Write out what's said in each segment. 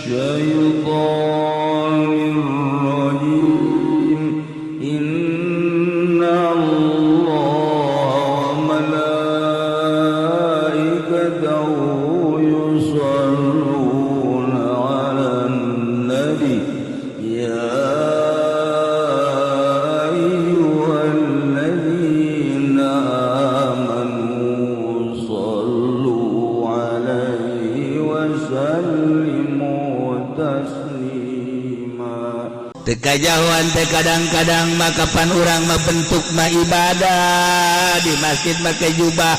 الشيطان الرجيم. إن الله وملائكته يصلون على النبي يا أيها الذين آمنوا صلوا عليه وسلموا تسليما. Teu kajahoan teh kadang-kadang mah kapan urang mah bentuk mah ibadah di masjid, make jubah,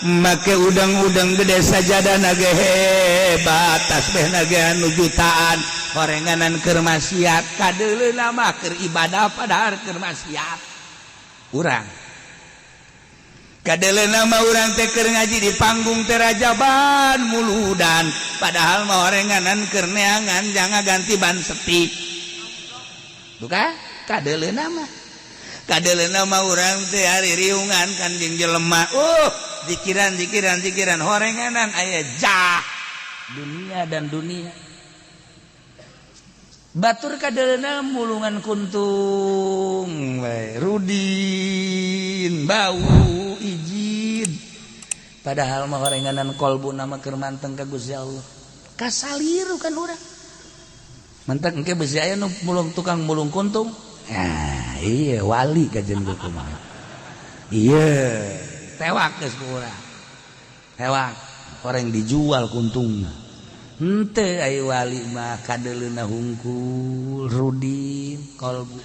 make udang-udang gede, sajadah ge hebat, tasbih ge anu jutaan, horenganan keur maksiat. Kadeuleuna mah keur ibadah, padahal keur maksiat. Urang kadeuleuna mah urang teh keur ngaji di panggung teh rajaban muludan, padahal mah horenganan keur neangan jangan ganti ban sepi. Bukan kadeuleuna mah, kadeuleuna mah urang teh hari riungan kan jeung jelema, zikiran, zikiran, zikiran, horenganan aya jah dunia dan dunia batur. Kadeuleuna mulungan kuntung we rudin bau ijid, padahal mah horenganan kolbu nama keur manteng ka Gusti Allah. Kasaliru kan urang. Mentak engke besi aya nu mulung, tukang mulung kuntung. Ya, iya wali kajen kumaha. Iya, tewak geus ku urang. Tewak, orang dijual kuntungna. Henteu, aya wali mah kadeuleuna hungkul rudin kolbu.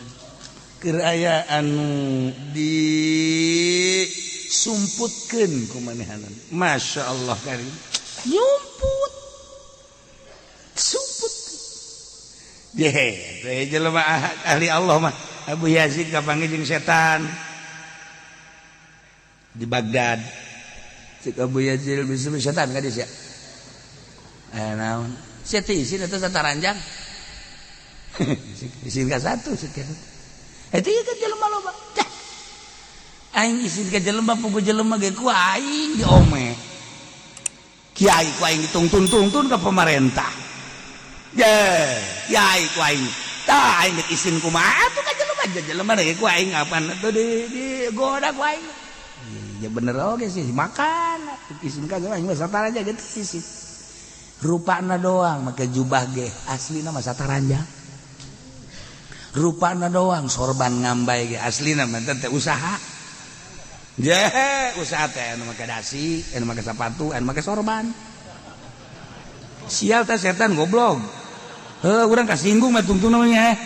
Keur aya anu disumputkeun ku manehanan. Masya Allah karim. Nyumput. Sumput. Ye, jelema ahli Allah mah. Abu Yazid kapanggih jeung setan di Baghdad. Cek Abu Yazid, bisa setan ka sia. Eh, naon? Sia teh isin eta sataranjang. Isin ka satu sekian. Eta ieu kan jelema loba. Cah. Aing isin ka jelema, pugu jelema ge ku aing diome. Kiai ku aing ditungtun-tungtun ka pemerintah. Ye, kiai ku aing. Tah, aing dek isin kumaha atuh ka jelema, jelema ge ku aing apaan atuh di goda ku aing. Ya bener oge sih, makan isin ka aing mah sataranjang gitu isin. Rupana doang make jubah ge, aslina mah sataranjang. Rupana doang sorban ngambay ge, aslina mah teh usaha. Je, usaha teh anu make dasi, anu make sepatu, anu make sorban. Sial teh setan goblok. Heuh, urang kasinggung mah tungtung namanya.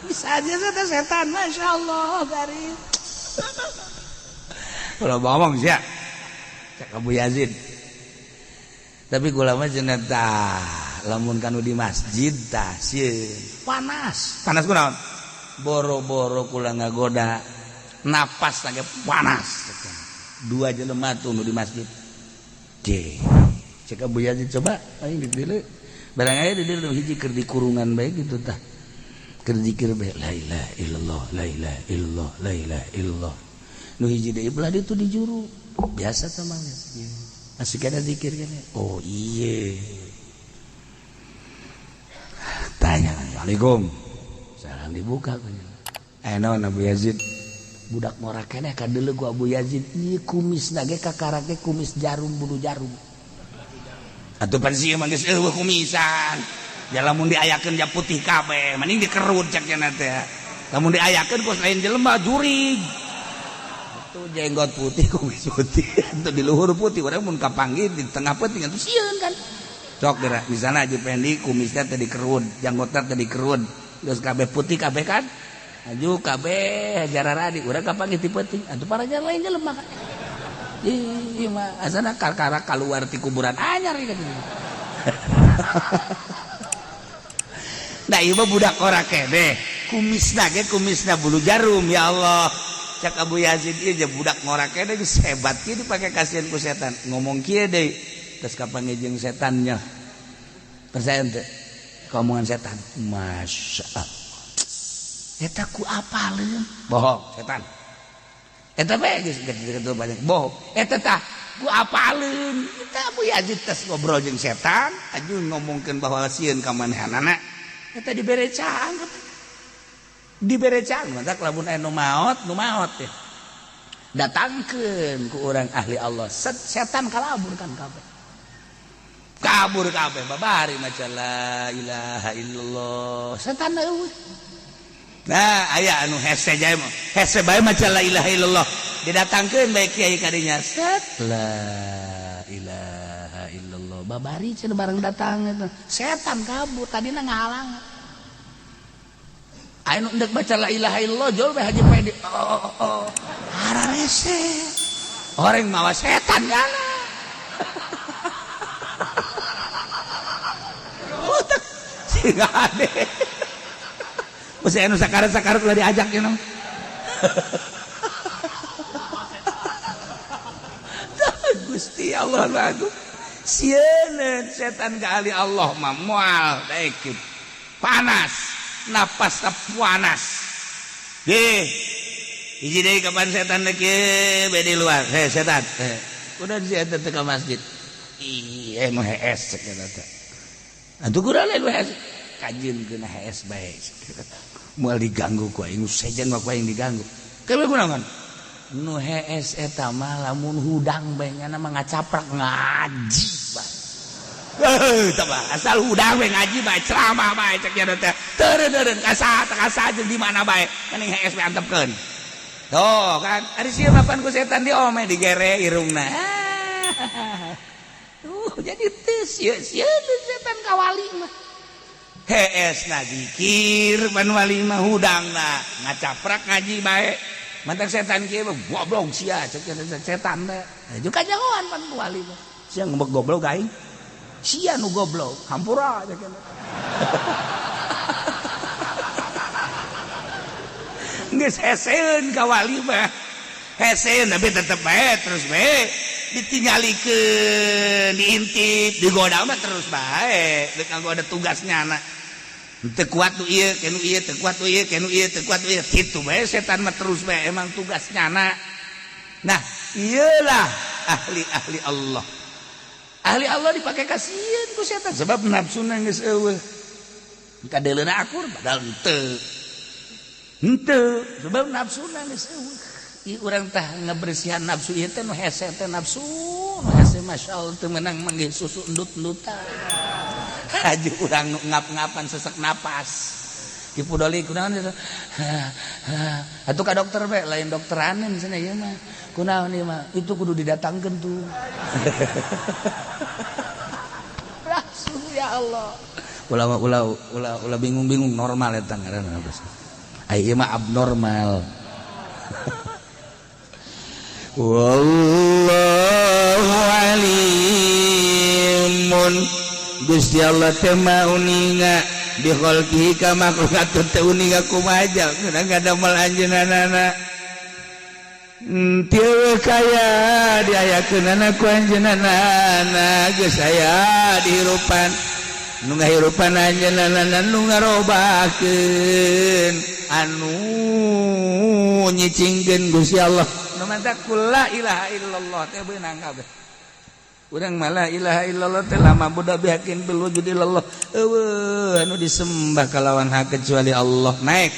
Bisa aja teh setan, Masya Allah, karim. Kalau ngomong sih ya, cek Abu Yazid. Tapi kula mah cenah tah, lamun kanu di masjid tah sieun. Panas. Panas kunaon? Boro-boro kula ngagoda, napas lagi panas. Dua jelema tuh nu di masjid. Je. Cek Abu Yazid, coba aing di barang aya di dieu hiji keur di kurungan bae gitu tah. Keur zikir bae, la ilaha illallah, la ilaha illallah, la ilaha illallah. Nu hiji deui belah ditu di juru. Biasa tah mah. Masih ada zikir kan? Oh iya. Tanya, "Assalamualaikum." Salam dibuka. Eh, naon Abu Yazid? Budak ngora keneh kadeuleu ku Abu Yazid. Ieu kumisna ge kakara ge kumis jarum, bulu jarum. Atuh pan sieun mah geus eueuh kumisan. Ya lamun diayakeun ja putih kabeh, mending dikerut cek cenah teh. Lamun diayakeun kos lain jelema, jurig. Atuh jenggot putih, kumis putih, atuh di luhur putih, urang mun kapanggih di tengah peuting atuh sieun kan. Sok geura misalnya Haji Pendi kumisnya teh dikerut, janggotna teh dikerut, geus kabeh putih kabeh kan. Aju kabeh jararadi urang kapanggih ti peuting, atuh para lain jelema kan. Ih, mah asana kakara keluar ti kuburan anyar gitu. Nah, ieu mah budak ora keneh, kumisna ge kumisna bulu jarum, ya Allah. Cak Abu Yazid, ieu je budak ngora keneh geus hebat kieu dipake kasihan ku setan. Ngomong kieu deui, terus kapanggih jeung setannya. Percaya teu? Omongan setan. Masya Allah. Eta ku apaleun? Bohong setan. Eta bae geus gitu banyak bohong. Eta tah Ku apaleun kita Abu Yazid tes ngobrol jeung setan aju ngomongkeun bahwa sieun ka manehanana eta dibere caang, dibere caang. Mantak lamun aya nu maot, nu maot teh datangkeun ku urang ahli Allah, set setan kalabur kan kabeh, kabur kabeh. Babari maca la ilaha illallah, setan eueuh. Nah, aya anu hese jae mah, hese bae maca la ilaha illallah, didatangkeun bae kiai kadinya, set la ilaha illallah, babari cenah bareng datang eta setan kabur, tadina ngahalang. Aya nu endek baca la ilaha illallah jol bae Haji Pedi, oh, hararese orang mawa setan nyala. Sehingga ade mesti anu sakarat-sakarat ulah diajak you know. Gusti Allah lagu sieun setan ka ahli Allah mah moal daekeun panas napas panas deh hiji deui kapan setan deuk be di luar heh setan udah si eta teh ka masjid ih nu hees cek eta teh atuh kurang lain nu hees kajeun keuna hees bae moal diganggu ku aing sejen mah ku aing diganggu kewe kunaon nu hees eta mah lamun hudang bae nyana mah ngacaprak ngaji bae heuh tah asal hudang bae ngaji bae ceramah bae cek nya teh teureun-eureun ka saha ka saha jeung di mana bae mending hees bae antepkeun tuh kan ari sieun mapan ku setan diome digere irungna. Jadi teu sieun setan ka wali mah hees na zikir pan wali mah hudangna ngacaprak ngaji bae mantak setan kieu mah goblok sia cek setan teh juga kanyahoan pan ku wali mah sia ngembek goblok aing sia nu goblok hampura cek geus heseun ka wali mah heseun tapi tetep bae terus bae ditinggalikeun diintip digoda mah terus bae deuk nganggo ada tugasnya anak teu kuat nu ieu kenu ieu teu kuat nu ieu kenu ieu teu kuat nu ieu kitu bae setan mah terus bae emang tugasnya anak. Nah iyalah ahli-ahli Allah, ahli Allah dipake kasieun ku setan sebab nafsuna geus eueuh kadeuleuna akur padahal henteu henteu sebab nafsuna geus eueuh. Ieu urang tah ngebersihan nafsu ieu teh nu hese teh nafsu nu hese masyaallah teu meunang manggih susu endut-endutan haju urang nu ngap-ngapan sesek napas dipudoli kunaon eta atuh ka dokter bae lain dokteranen cenah ieu mah kunaon ieu mah itu kudu didatangkeun tuh. Langsung ya Allah ulah ulah ulah ulah bingung-bingung normal eta ngaranna ai ieu mah abnormal. Wallahu alimun Gusti Allah teh mauninga bi khalqihi ka makhlukat teh uninga kumaha geuna ngadamel anjeunna teu kaya diayakeunana ku anjeunna geus aya dihirupan nu ngahirupan anjeunna nu ngarobakeun anu nyicingkeun Gusti Allah nu mantak la ilaha illallah teh beunang kabeh urang mah la ilaha illallah teh lama budak bihakin bil wujud illallah eueuh anu disembah kalawan hak kecuali Allah naik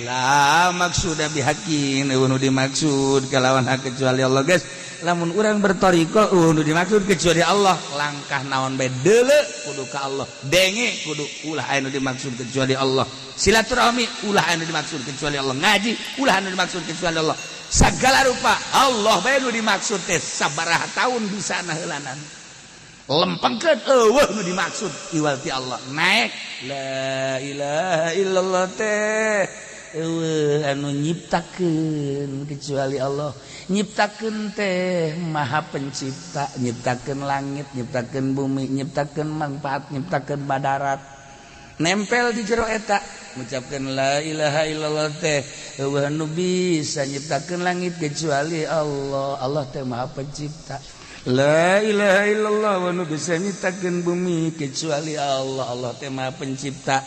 la maksuda bihakin eueuh nu dimaksud kalawan hak kecuali Allah guys lamun urang berthariqah eueuh nu dimaksud kecuali Allah langkah naon bae deuleu kudu ka Allah denge kudu ulah aya nu dimaksud kecuali Allah silaturahmi ulah aya nu dimaksud kecuali Allah ngaji ulah anu dimaksud kecuali Allah segala rupa Allah bae nu dimaksud teh sabaraha tahun bisa naheulanan lempengkeun eueuh nu dimaksud iwal ti Allah naik la ilaha illallah teh eueuh anu nyiptakeun kecuali Allah nyiptakeun teh maha pencipta nyiptakeun langit nyiptakeun bumi nyiptakeun manfaat nyiptakeun badarat nempel di jero eta ngucapkeun la ilaha illallah teh eueuh nu bisa nyiptakeun langit kecuali Allah Allah teh maha pencipta la ilaha illallah wa nu bisa nyiptakeun bumi kecuali Allah Allah teh maha pencipta.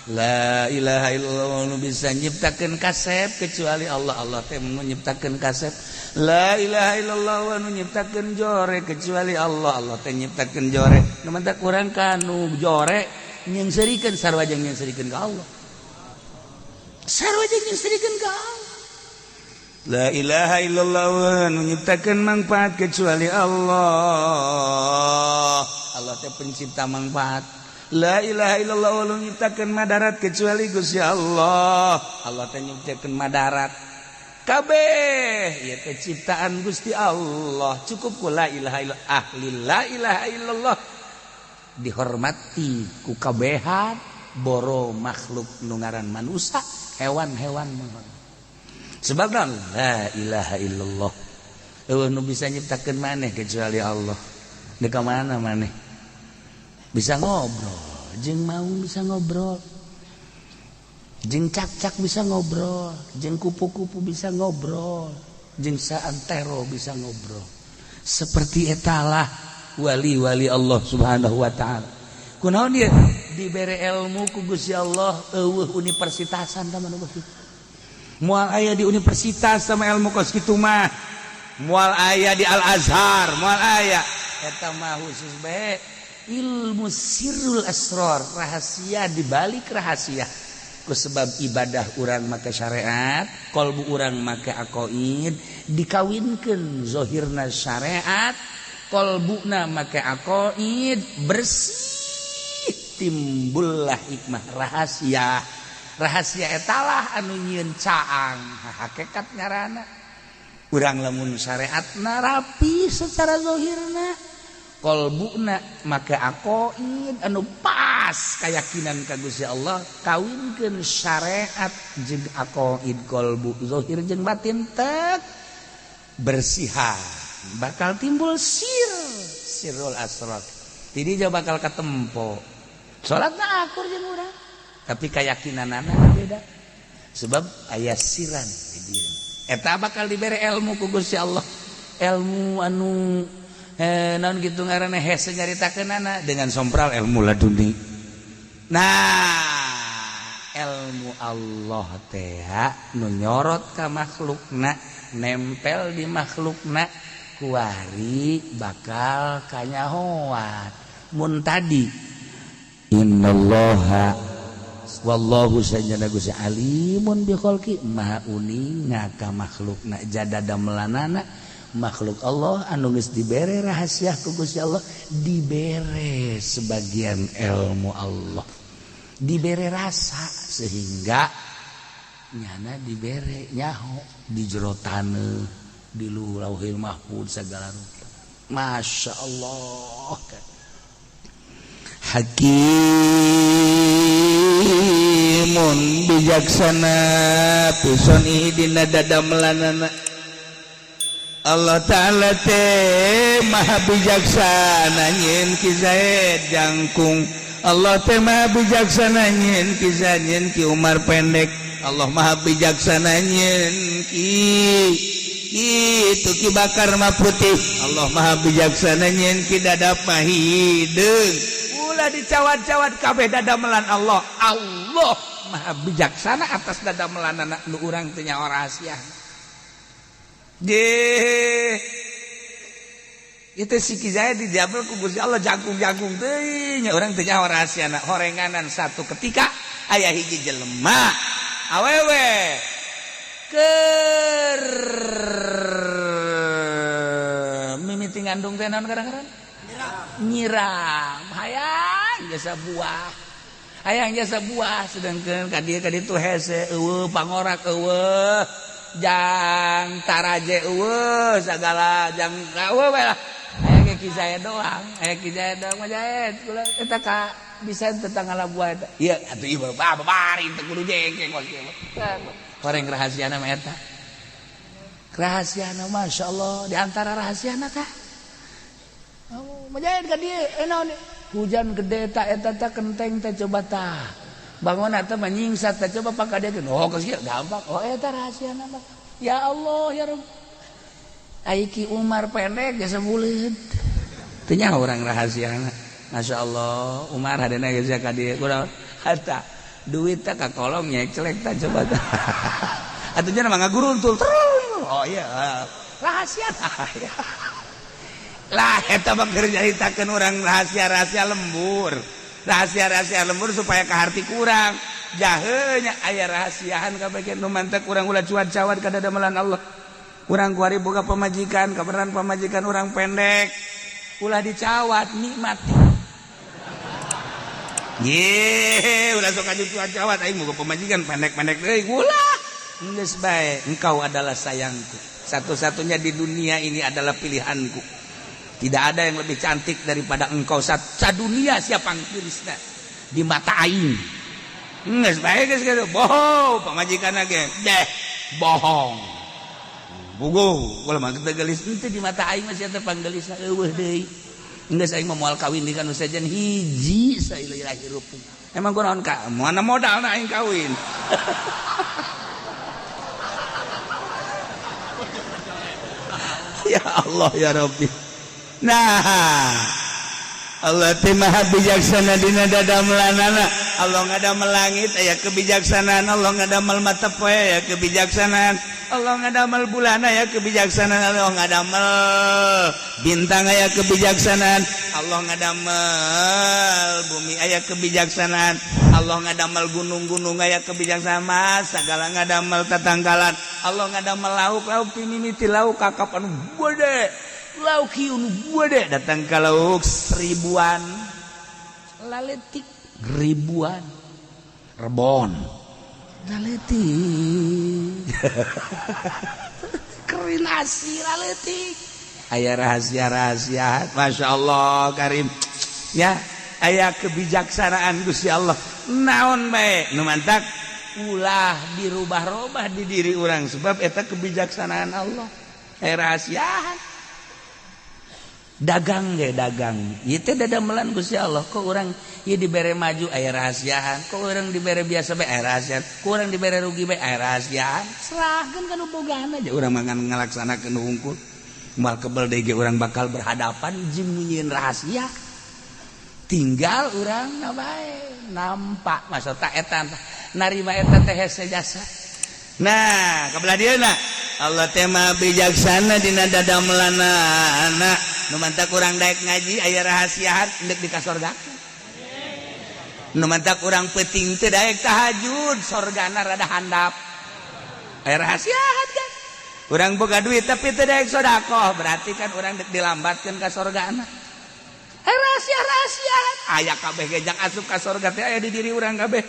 La ilaha illallah nu bisa nyiptakeun kasep kecuali Allah. Allah teh nu nyiptakeun kasep. La ilaha illallah nu nyiptakeun jore kecuali Allah. Allah teh nyiptakeun jore. Nu mantak urang kanu jore nyengserikeun, sarua jeung nyengserikeun ka Allah. Sarua jeung nyengserikeun ka Allah. La ilaha illallah nu nyiptakeun manfaat kecuali Allah. Allah teh pencipta manfaat. La ilaha illallah nu nyiptakeun madarat kecuali Gusti Allah. Allah teh nyiptakeun madarat. Kabeh ieu teh ciptaan Gusti Allah. Cukup ku la ilaha illallah. Ahli la ilaha illallah dihormati ku kabehan boro makhluk nu ngaran manusia, hewan-hewan menghormati. Sebab la ilaha illallah eueuh nu bisa nyiptakeun maneh kecuali Allah. Deuk ka mana maneh? Bisa ngobrol jeung maung, bisa ngobrol jeung cakcak, bisa ngobrol jeung kupu-kupu, bisa ngobrol jeung saantero, bisa ngobrol. Seperti etalah wali-wali Allah Subhanahu wa taala. Kunaon dia dibere ilmu ku Gusti Allah? Eueuh universitasan tah mah kitu. Moal aya di universitas sama ilmu kos kitu mah. Moal aya di Al Azhar, moal aya. Eta mah khusus bae ilmu sirrul asror, rahasia di balik rahasia. Ku sebab ibadah urang make syariat, kolbu urang make aqoid, dikawinkeun zahirna syariat, kolbuna make aqoid, bersih, timbullah hikmah rahasia. Rahasia etalah anu nyieun caang hakikat ngaranna. Urang lamun syariatna rapi secara zahirna, kolbuna maka aqoid anu pas, keyakinan ka Gusti Allah, kawinkeun syariat jeung aqoid kolbu, zahir jeung batin tek bersihan, bakal timbul sir sirrul asrar. Jadi dia bakal ketempo salatna akur jeung urang, tapi keyakinanana beda sebab aya siran di diri. Eta bakal dibere ilmu ku Gusti Allah, ilmu anu naon gitu ngaranna, hese nyaritakeunana dengan sompral ilmu laduni. Nah, ilmu Allah teh nu nyorot ka makhlukna, nempel di makhlukna, kuari bakal kanyahoan. Mun tadi innallaha wallahu sajana Gusti alimun bi khalqi, maha uninga ka makhlukna, jadada melanana makhluk Allah anu geus dibere rahasia ku Gusti Allah, dibere sebagian ilmu Allah, dibere rasa sehingga nyana dibere nyaho di jero taneuh, di luhur lauhil mahfud, segala rupa. Masya Allah, hakimun bijaksana fi dina dadamelanana. Allah Ta'ala teh maha bijaksana nyieun Ki Zaid jangkung, Allah teh maha bijaksana nyieun Ki Zaid, nyieun Ki Umar pendek, Allah maha bijaksana nyieun Ki itu Ki Bakar mah putih, Allah maha bijaksana nyieun Ki Dadap mah hideung. Ulah dicawat-cawat, kabeh dadamelan Allah. Allah maha bijaksana atas dadamelan nu urang teu nyaho rahasia. Ge itu si Ki Zaid dijabel ku Gusti Allah jangkung-jangkung teuing nya, urang teu nyaho rahasiana. Horenganan satu ketika aya hiji jelema awewe keur mimiti ngandung teh, naon kadang-kadang nyiram, hayang jasa buah, hayang jasa buah, sedangkan ka dieu ka ditu hese, eueuh pangorak, eueuh jang taraje, eueuh sagala jang eueuh we lah. Aya ge Ki Zaid doang, aya Ki Zaid doang mah. Zaid kula eta ka bisa tentang ngala buah eta. Ieu atuh ieu babari teu kudu jengkeng kos kieu. Horeng rahasiana mah eta. Rahasiana, Masya Allah, di antara rahasiana kah? Oh, majahit ka dieu, naon hujan gede ta eta ta kenteng teh, coba tah bangun atau menyingsat teh, coba pak dia. Oh, geus gampang. Oh, eta rahasiana mah. Ya Allah, ya Rabb. Ai Ki Umar pendek geus sebuleut teu nyaho urang rahasiana. Masya Allah, Umar hadena geus ka dieu kurang eta. Duit teh ka kolong nyecelek tah, coba tah. Atuh nya mah ngaguruntul. Oh iya, rahasia lah eta mah keur nyaritakeun urang rahasia-rahasia lembur. Rahasia-rahasia lembur supaya kaharti kurang. Jahenya aya rahasiaan kabeh nu mantak urang ulah cuat-cawat ka dadamelan Allah. Urang kuari boga pamajikan, kabeneran pamajikan urang pendek. Ulah dicawat, nikmati. Ye, ulah sok aju cuat-cawat, aing boga pamajikan pendek-pendek deui, ulah. Geus bae, engkau adalah sayangku. Satu-satunya di dunia ini adalah pilihanku. Tidak ada yang lebih cantik daripada engkau. Sadunia siapa pangpirisna di mata aing. Geus bae geus kitu. Bohong pamajikan ge. Deh, bohong. Bugo, ulah mah teu geulis henteu di mata aing mah sia teh panggelisna eueuh deui. Geus aing mah moal kawin deui ka nu sejen hiji saileuh hirup. Emang kunaon ka? Mana modalna aing kawin. Ya Allah ya Rabbi. Nah, Allah teh maha bijaksana dina dadamelanana. Allah ngadamel langit aya kebijaksanaan, Allah ngadamel mata poe aya kebijaksanaan, Allah ngadamel bulan aya kebijaksanaan, Allah ngadamel bintang aya kebijaksanaan, Allah ngadamel bumi aya kebijaksanaan, Allah ngadamel gunung-gunung aya kebijaksanaan, sagala ngadamel tatangkalan, Allah ngadamel lauk-lauk ti mimiti lauk kakap anu gede. Lauk hiu nu gede datang ka lauk seribuan laletik ribuan rebon laletik kerinasi laletik aya rahasia-rahasia. Masya Allah karim ya, aya kebijaksanaan Gusti Allah naon bae nu mantak ulah dirubah-rubah di diri urang sebab eta kebijaksanaan Allah. Rahasiaan dagang ge dagang ieu teh dadamelan Gusti Allah. Kok urang ieu dibere maju aya rahasiaan, kok urang dibere biasa bae aya rahasiaan, kok urang dibere rugi bae aya rahasiaan. Serahkeun ka nu bogana aja, urang mah ngan ngalaksanakeun hungkul. Moal kebel deui ge urang bakal berhadapan jeung nyieun rahasia. Tinggal urang na bae nampak maksudna eta narima eta teh hese jasa. Nah, kabelah dieuna Allah teh maha bijaksana dina dadamelanana. Nu mantak urang daek ngaji aya rahasiaan endek di kasorgakeun. Nu mantak urang peuting teu daek tahajud sorgana rada handap. Aya rahasiaan kan. Urang boga duit tapi teu daek sedekah, berarti kan urang dek dilambatkeun ka sorgana. Aya rahasia-rahasiaan. Aya kabeh ge jang asup ka sorga teh aya di diri urang kabeh.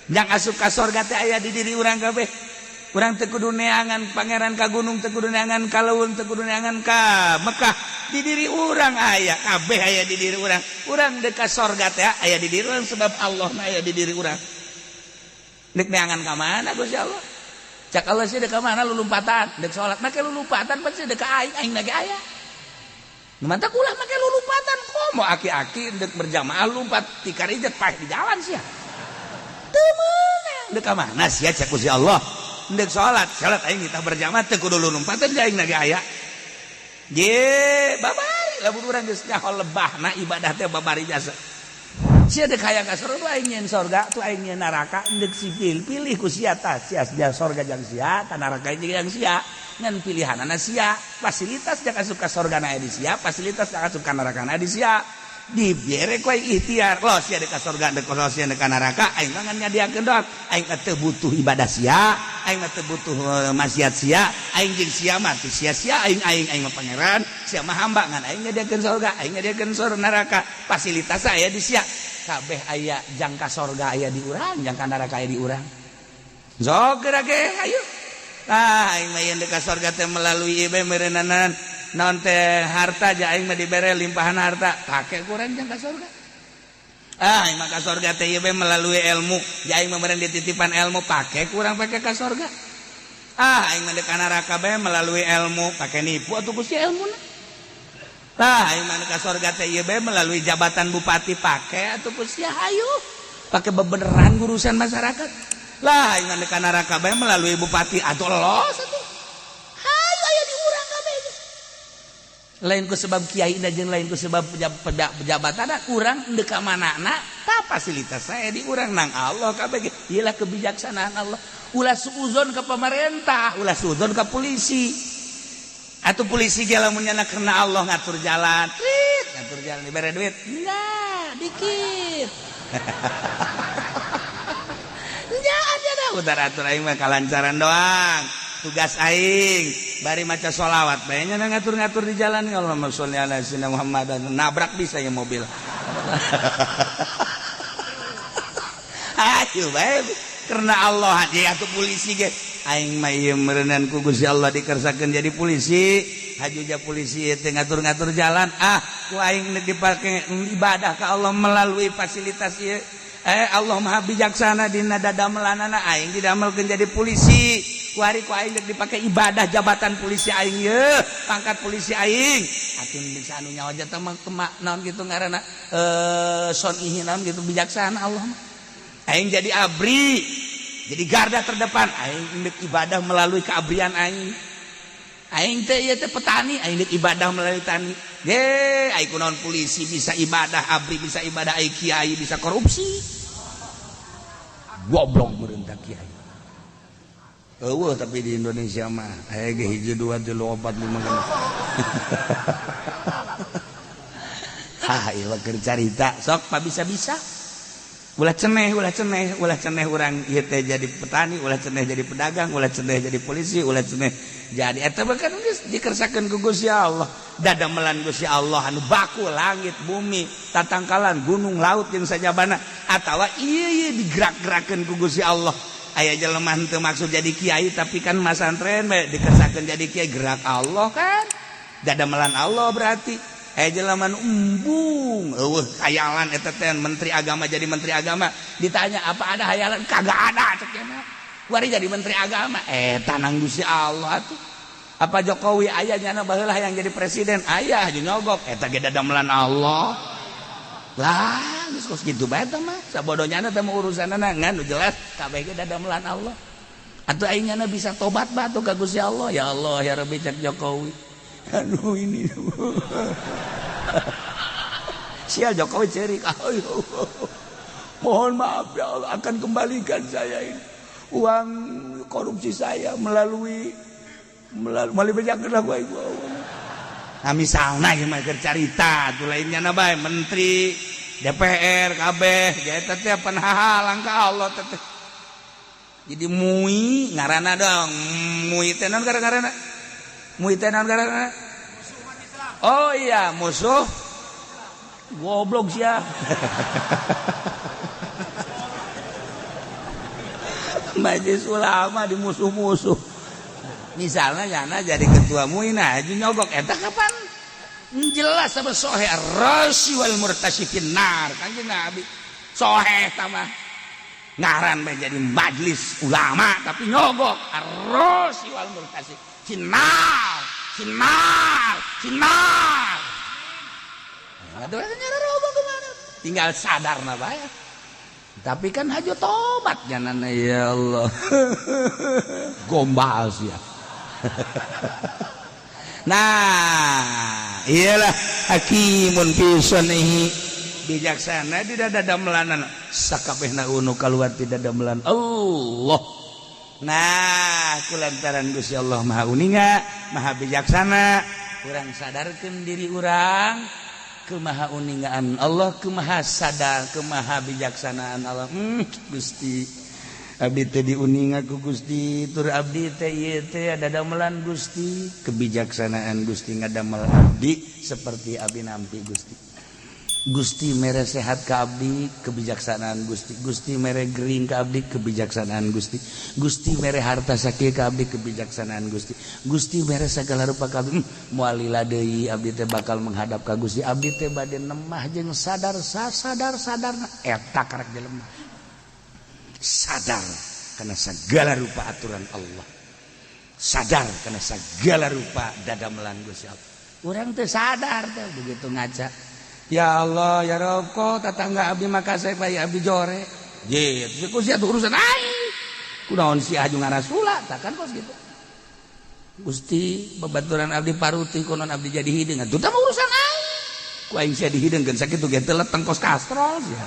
Jang asup ka sorga teh aya di diri urang kabeh. Urang teu kudu neangan pangeran ka gunung, teu kudu neangan ka leuweung, teu kudu neangan ka Mekah. Di diri urang aya kabeh, aya di diri urang. Urang dek ka sorga teh aya di diri urang sebab Allah na aya di diri urang. Dek neangan ka mana Gusti Allah? Cak Allah sih dek ka mana lulumpatan, dek salat make lulumpatan pasti dek ka aing, aing lagi aya. Nu mantak ulah make lulumpatan, komo aki-aki dek berjamaah lumpat tikar ijet paeh di jalan sia. Teu meunang. Dek ka mana sia cak Gusti Allah? Ndek salat, salat aing kita berjamaah teu kudu lulumpatan aing lagi aya. Ye, babari lamun urang geus nyaho lebahna ibadah teh babari jasa. Sia dek hayang ka surga aing nyeun sorga, tuh aing nyeun neraka, ndek sipil pilih ku sia tah, sia sia sorga jang sia, tah neraka jang sia. Ngan pilihanana sia, fasilitas jang asup ka sorga na aya di sia, fasilitas jang asup ka neraka na di sia. Dibere ku aing ikhtiar, lo sia dek ka sorga, dek lo sia dek ka neraka, aing mah ngan nyadiakeun doang. Aing mah teu butuh ibadah sia, aing mah teu butuh maksiat sia, aing jeung sia mah teu sia-sia aing aing aing mah pangeran, sia mah hamba, ngan aing nyadiakeun sorga, aing nyadiakeun sorga neraka. Fasilitas aya di sia. Kabeh aya jangka sorga aya di urang, jangka neraka aya di urang. Sok geura ge ayo. Ah, aing mah yeun ka sorga teh melalui ieu bae meureunana naon teh harta ja aing mah dibere limpahan harta, pake kurang jangka sorga. Ah, aing mah ka sorga teh ieu bae melalui ilmu, ja aing mah meureun dititipan ilmu, pake kurang pake ka sorga. Ah, aing mah ka neraka bae melalui ilmu, pake nipu atuh ku si ilmuna. Tah, aing mah ka sorga teh ieu bae melalui jabatan bupati, pake atuh ku sia hayu. Pake bebeneran urusan masyarakat. Lah, aing mah ka neraka bae melalui bupati atuh los atuh. Hayu aya di urang kabeh. Lain ku sebab kiai jeung lain ku sebab pejabatan urang deuk ka manana, tah. Fasilitas saya di urang nang Allah kabeh. Iyalah kebijaksanaan Allah. Ulah suuzon ke pemerintah, ulah suuzon ke polisi. Atau polisi ge lamun nyana karena Allah ngatur jalan, trit, ngatur jalan dibere duit. Enggak, dikit. Enggak ada dah, udah atur aing mah kalancaran doang. Tugas aing bari maca sholawat bae nya ngatur-ngatur di jalan, Allahumma sholli ala sayyidina Muhammad, nabrak bisa ya mobil. Ayo bae karena Allah dia atuh polisi ge aing mah ieu meureunan ku Gusti Allah dikersakeun jadi polisi, hajuja polisi teh ngatur-ngatur jalan, ah ku aing dipake ibadah ka Allah melalui fasilitas ieu. Allah Maha bijaksana dina dadamelanana aing didamelkeun jadi polisi. Kuari ku aing dipake ibadah jabatan polisi aing ye, pangkat polisi aing. Atuh bisa anu nyawa jatah mah kemak naon gitu ngaranna son ihi naon gitu bijaksana Allah mah. Aing jadi abri, jadi garda terdepan, aing deuk ibadah melalui keabrian aing. Aing teh ieu teh petani, aing deuk ibadah melalui tani. Ye, aing kunaon polisi bisa ibadah, abri bisa ibadah, aing kiai bisa korupsi. Goblok meureun kiai. Eueuh tapi di Indonesia mah aya ge 1 2 3 4 5 6. Hah, ieu mah keur carita. Sok pa bisa-bisa. Ulah ceneh, ulah ceneh, ulah ceneh urang ieu teh jadi petani, ulah ceneh jadi pedagang, ulah ceneh jadi polisi, ulah ceneh jadi eta mah kan geus dikersakeun ku Gusti Allah. Dadamelan Gusti Allah anu baku langit, bumi, tatangkalan, gunung, laut jeung sajabana atawa ieu ieu digerak-gerakeun ku Gusti Allah. Aya jelema henteu maksud jadi kiai tapi kan masantren bae dikersakeun jadi kiai, gerak Allah kan. Dadamelan Allah berarti. Aya jelema nu embung eueuh hayalan eta teh menteri agama jadi menteri agama ditanya apa ada hayalan kagak ada cek nya wari jadi menteri agama eta nang Gusti Allah atuh. Apa Jokowi aya nyana baheula yang jadi presiden aya hayu nyogok eta ge dadamelan Allah lah geus kos kitu bae teh mah sabodo nyana teh mah urusanana ngan nu jelas kabeh ge dadamelan Allah atuh aing nyana bisa tobat batu ka Gusti Allah ya Allah ya Rabbi cek Jokowi aduh ini sial Jokowi cerik ayo mohon maaf ya Allah akan kembalikan saya ini uang korupsi saya melalui melalui gua. Nah misalnya gimana carita tuh lainnya na bae menteri DPR kabeh eta teh halang ka Allah teh jadi mui ngaranna dong mui teh naon ngaranna mui teh naon ngaranna oh iya musuh goblok sia. Majelis ulama di musuh-musuh misalnya nyana jadi ketua MUI nah nyogok eta kapan jelas sama sohe rasi wal murtasi finnar kanjeng Nabi sohe tama ngaran bae jadi majelis ulama tapi nyogok rasi wal murtasi finnar finnar finnar tinggal sadar na bae tapi kan hajo tobat jangan ya Allah gombal sih ya. Nah iyalah hakimun fi sunnihi bijaksana di dadamelanan sakabehna unu kaluar ti dadamelan Allah. Nah kulantaran Gusti Allah Maha uninga Maha bijaksana urang sadarkeun diri urang kemaha uningaan Allah kemaha sadar kemaha bijaksanaan Allah. Gusti abdi teh diuninga ku Gusti tur abdi teh ieu teh dadamelan Gusti kebijaksanaan Gusti ngadamel abdi seperti abdi nampi Gusti. Gusti mere sehat ka abdi kebijaksanaan Gusti, Gusti mere gering ka abdi kebijaksanaan Gusti, Gusti mere harta sakieu ka abdi kebijaksanaan Gusti, Gusti mere sagala rupa ka abdi. Moal lila deui abdi teh bakal menghadap ka Gusti, abdi teh bade nemah jeung sadar sasadar sadarna eta karek jelema sadar karena segala rupa aturan Allah, sadar karena segala rupa dadamelan Gusti Allah. Urang teh sadar teh begitu ngaca ya Allah ya Rob kok tetangga abdi maka saya bayi abdi jore je ku sia urusan aing kunaon si aju ngarasula tak kan kos gitu Gusti babaturan abdi paruti konon abdi jadi hideung atuh tah urusan aing ku aing sia dihidengkeun sakitu ge teu leteng kos kastrol sia.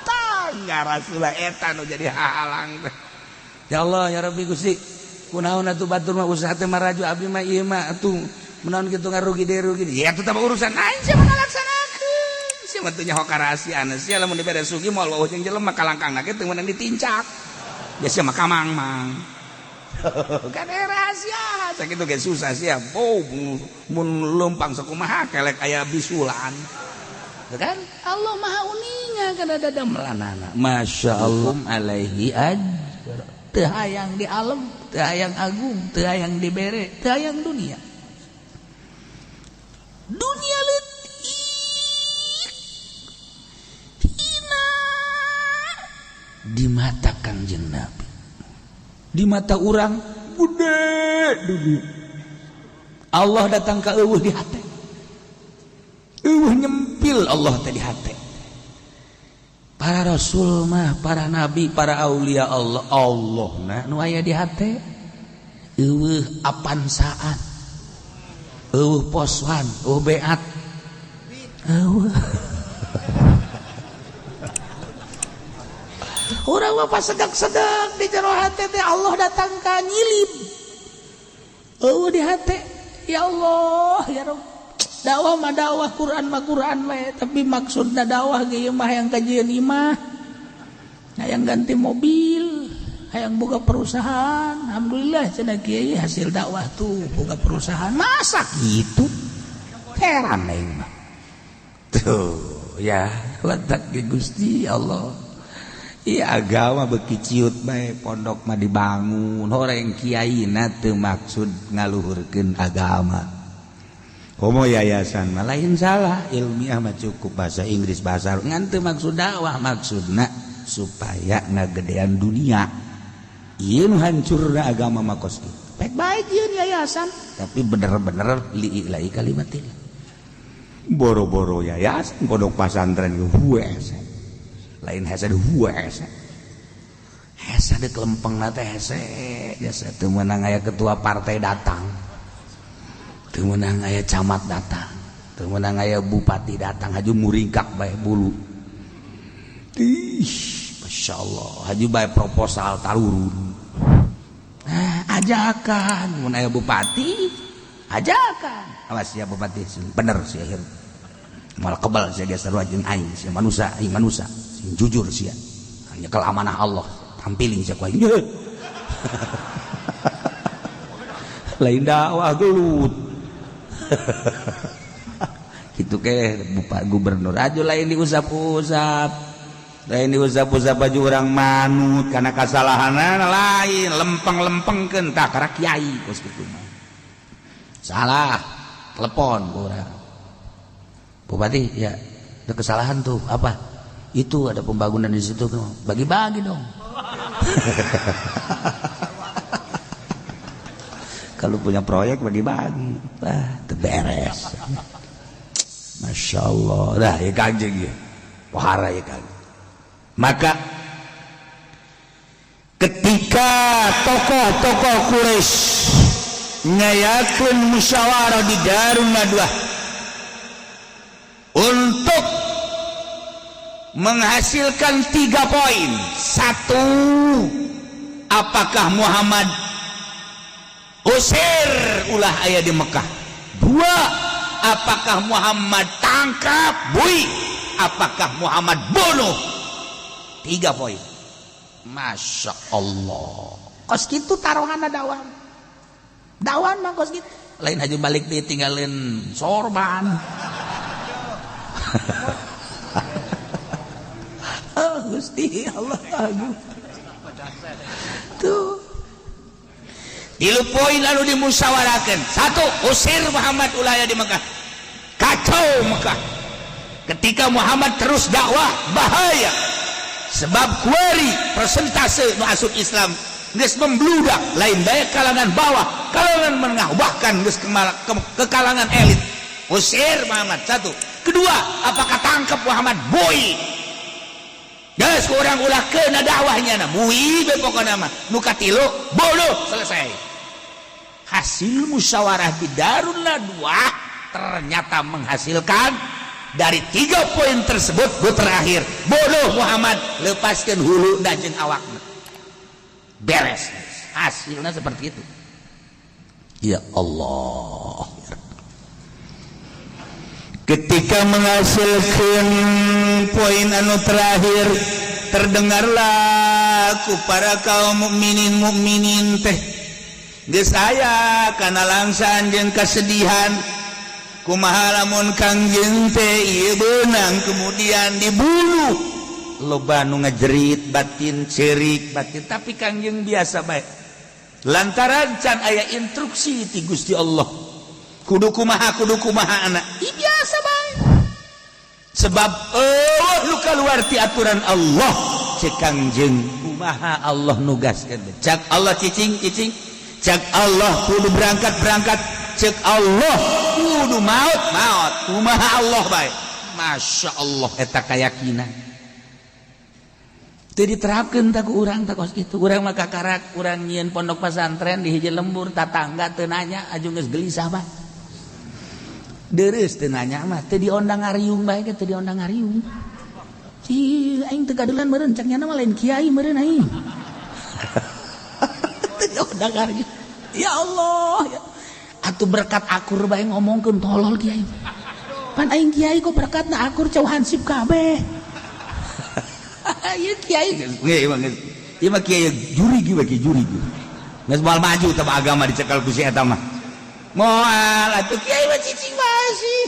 Tangga Rasulullah eta nu jadi halang. Ya Allah, ya Rabbi Gusti, kunaon atuh batur mah usaha teh maraju, abdi mah ieu mah atuh menaon kitu ngarugi deui rugi. Ya tetep urusan aing, sia mah ngalaksanakeun. Sia mah teu nyaho karahasiaan sia, lamun dibere sugih moal wawuh jeung jelema, kalangkang ge teu meunang ditincak. Ya sia mah kamang-mang. Kan rahasia sakitu ge susah sia. Oh, mun leumpang sakumaha kelek aya bisulan. Kan Allah Maha uninga kana dadamelanana. Masya Allah alaihi ajr. Teu hayang di alam, teu hayang agung, teu hayang dibere, teu hayang dunia. Dunia leutik hina di mata Kangjeng Nabi. Di mata orang gede dunia. Allah datang ke eueuh di hati. Eueuh nyempil Allah teh di hati. Para rasul mah, para nabi, para aulia Allah, Allah nah nu aya di hati. Eueuh apansaan, eueuh poswan, eueuh beat, eueuh. Urang mah pas sedek-sedek di jero hati teh Allah datang ka nyilib. Eueuh di hati, ya Allah, ya Rabb. Dakwah mah dakwah, Quran mah Quran we, tapi maksudna dakwah ge ieu mah hayang kajieun imah, hayang ganti mobil, hayang boga perusahaan. Alhamdulillah cenah kiai, hasil dakwah tuh boga perusahaan. Masa gitu? Heran aing mah. Tuh ya, letak ge Gusti Allah. Iya, agama beki ciut bae, pondok mah dibangun horeng kiaina teu maksud ngaluhurkeun agama. Komo yayasan mah lain salah, ilmiah mah cukup bahasa Inggris, bahasa ngan teu maksud dakwah, maksudna supaya ngagedean dunia. Ieu nu hancurna agama mah kos kitu. Baik baik ieu yayasan, tapi bener-bener liilahi kalimatillah. Boro-boro yayasan, pondok pesantren hese. Lain hese, hese. Hese de kelempeng teh hese, jasa teu meunang aya ketua partai datang. Teu meunang aya camat datang, teu meunang aya bupati datang, haju muringkak bae bulu. Ih, Masya Allah, haju bae proposal tarurun. Nah, ajakan mun aya bupati, ajakan. Awas ya bupati, bener sih akhir. Moal kebal sia geus sarua jeung aing, sia manusia, aing manusia, sing jujur sia. Nyekel amanah Allah, tampilin sia ku aing. Lain dakwah gelut. Gitu ke Bapak Gubernur aja lain diusap-usap, lain diusap-usap baju orang manut karena kesalahan lain lempeng-lempengkeun tah karena kiai kos kitu mah. Salah telepon orang bupati, ya ada kesalahan tuh, apa itu ada pembangunan di situ, bagi-bagi dong. Kalau punya proyek bagi-bagi, wah beres. Masya Allah. Dah ya Kangjeng ya, pohara ya Kangjeng. Maka ketika tokoh-tokoh Quraisy ngayakeun musyawarah di Darun Nadwah untuk menghasilkan 3 poin. 1, apakah Muhammad usir ulah aya di Mekah? 2, apakah Muhammad tangkap bui? Apakah Muhammad bunuh? 3 poin. Masya Allah. Kos kitu taruhanna dawan. Dawan mah kos kitu. Lain haji balik ditinggalin sorban. Oh, Gusti Allah agung. Tuh. 3 poin lalu dimusyawarahkan. 1, usir Muhammad ulaya di Mekah. Kacau Mekah. Ketika Muhammad terus dakwah bahaya. Sebab kuari persentase nu asup Islam geus membludak, lain bae kalangan bawah, kalangan menengah, bahkan geus ke kalangan elit. Usir Muhammad, 1. Kedua, apakah tangkap Muhammad bui? Geus urang ulah keuna dakwahnya na bui be pokona mah. Nu katilu bunuh, selesai. Hasil musyawarah di Darun Nadwah ternyata menghasilkan Dari tiga poin tersebut, gue terakhir bodoh Muhammad, lepaskan hulu dan jeung awakna, beres. Hasilnya seperti itu. Ya Allah. Ketika menghasilkan poin anu terakhir, terdengarlah ku para kaum mukminin mukminin teh geus aya kana langsaan jeung kesedihan, kumaha lamun Kangjeng teh ieu beunang kemudian dibunuh. Loba nu ngajerit batin, cerik batin, tapi Kangjeng biasa bae lantaran can aya instruksi ti Gusti Allah kudu kumaha, kudu kumaha anak. Ih, biasa bae sebab oh lu keluar ti aturan Allah. Cek Kangjeng, kumaha Allah nugaskeun? Cak Allah cicing, cicing. Cak Allah kudu berangkat, berangkat. Cek Allah kudu maut, maut. Kumaha Allah bae. Masya Allah, eta keyakinan teu diterapkeun tak ku urang, tak kos kitu. Urang mah kakarak urang nyieun pondok pesantren di hiji lembur, tatangga teu nanya, aju geus gelisah bae. Deres teu nanya mah, teu diondang ngariung bae ge, teu diondang ngariung. Ih, aing teu gadelan meureun, cak nyana mah lain kiai meureun aing. Teu diondang ngariung. Ya Allah ya. Atuh berkat akur bae ngomongkeun tolol kiai. Pan aing kiai kok berkatna akur, cau hansip kabeh. Ieu kiai Geus ieu mah, geus ieu mah kiai jurig, ieu mah kiai jurig. Geus moal maju teh agama dicekal ku si eta mah. Moal atuh kiai mah, cicing bae sih.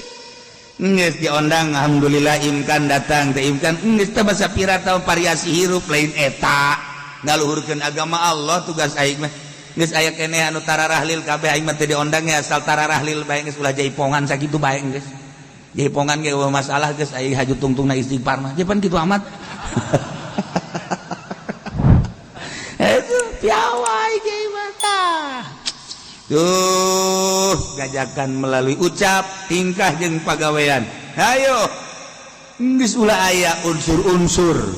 Geus diondang, alhamdulillah imkan datang teh, imkan geus teh basa pira tah variasi hirup lain eta ngaluhurkeun agama Allah tugas aing mah. Geus aya keneh anu tararahlil kabeh, aing mah teu diondang ya, asal tararahlil bae geus, ulah jaipongan sakitu bae geus. Jaipongan ge eueuh masalah geus, aing haju tungtungna istighfar mah. Pan kitu amat. Itu piawai kiai mah tah. Tuh, gajakan melalui ucap, tingkah jeung pagawean. Ayo. Geus ulah aya unsur-unsur.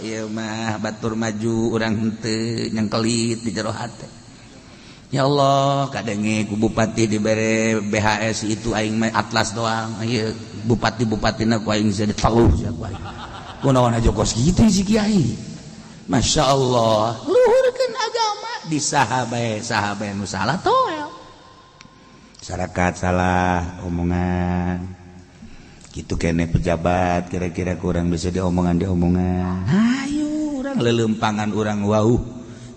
Ieu mah batur maju, urang henteu, nyengkelit di jero hate. Ya Allah, kadenge ku bupati dibere BHS itu, aing mah atlas doang. Ieu bupati-bupatina ku aing jadi teluh sia ku aing. Kunaon aja kos kitu si kiai. Masya Allah, luhurkeun agama di saha bae, saha bae nu salah toel. Masyarakat salah omongan gitu kene, pejabat kira-kira kurang bisa diomongan diomongan. Ayo urang lelempangan urang wau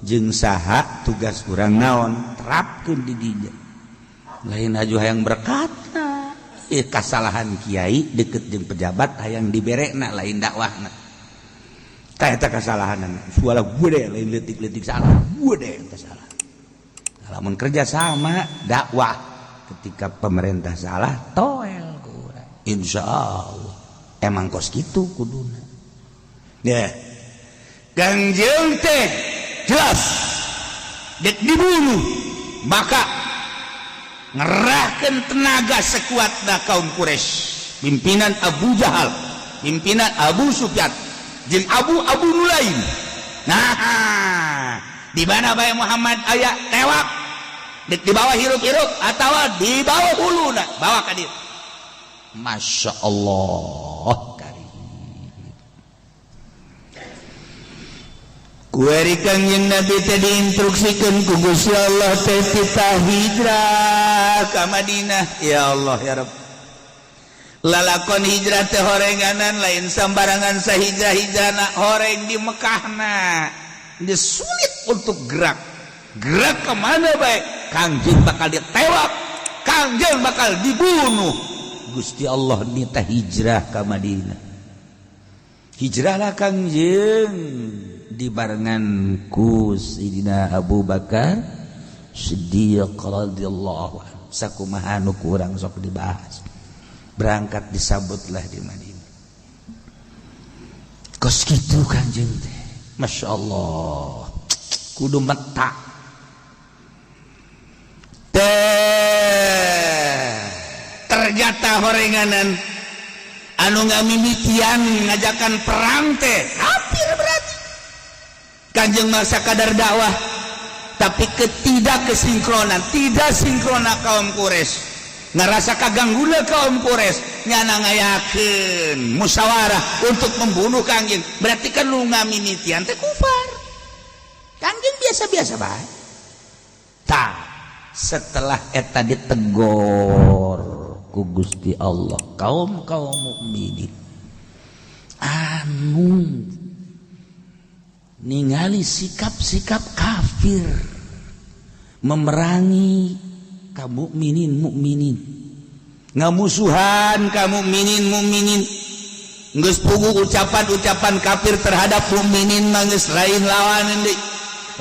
jeung saha, tugas urang naon, terapkeun di dinya. Lain aju hayang berkat eh, kasalahan kiai deket jeung pejabat hayang diberekna, lain dakwahna. Tah, eta kasalahanan suara gede, lain leutik-leutik salah gede eta salah. Lamun kerja sama dakwah, ketika pemerintah salah toel ku urang. Insya Allah emang kos kitu kuduna. Ya, Kangjeng teh jelas dek dibunuh, maka ngerahkan tenaga sekuatna kaum Quraisy, pimpinan Abu Jahal, pimpinan Abu Sufyan jeung Abu Abu nu lain. Nah, di mana bae Muhammad aya, tewak. Dek dibawa hirup-hirup atau dibawa huluna, bawa ka dieu. Masya Allah karim. Kuari Kangjeng Nabi teh diinstruksikan ku Gusti Allah teh titah hijrah ka Madinah. Ya Allah ya Rabb, lalakon hijrah teh horenganan, lain sambarangan sahijrah hijrahna. Horeng di Mekahna. Dia sulit untuk gerak, gerak kemana baik, Kangjeng bakal ditewak, Kangjeng bakal dibunuh. Gusti Allah nita hijrah ke Madinah. Hijrahlah Kangjeng dibarengan ku Sayyidina Abu Bakar Siddiq radhiyallahu anhu. Sakumaha nu kurang sok dibahas. Berangkat, disambutlah di Madinah. Kos kitu Kangjeng teh. Masya Allah, kudu meta teh. Ternyata horenganan anu ngamimitian ngajakan perang teh hampir berarti Kanjeng masa kadar dakwah, tapi ketidak kesinkronan, tidak sinkrona kaum Quraisy, ngerasa kagangguna kaum Quraisy. Nyana ngayakeun musyawarah untuk membunuh Kangjeng, berarti kan nu ngamimitian teh kufar. Kangjeng biasa-biasa bae. Tah, setelah eta ditegor ku Gusti Allah kaum kaum mukminin anu ningali sikap-sikap kafir memerangi kaum mukminin mukminin, ngamusuhan kaum mukminin mukminin, geus puguh ucapan-ucapan kafir terhadap mukminin mah geus lain lawan deui,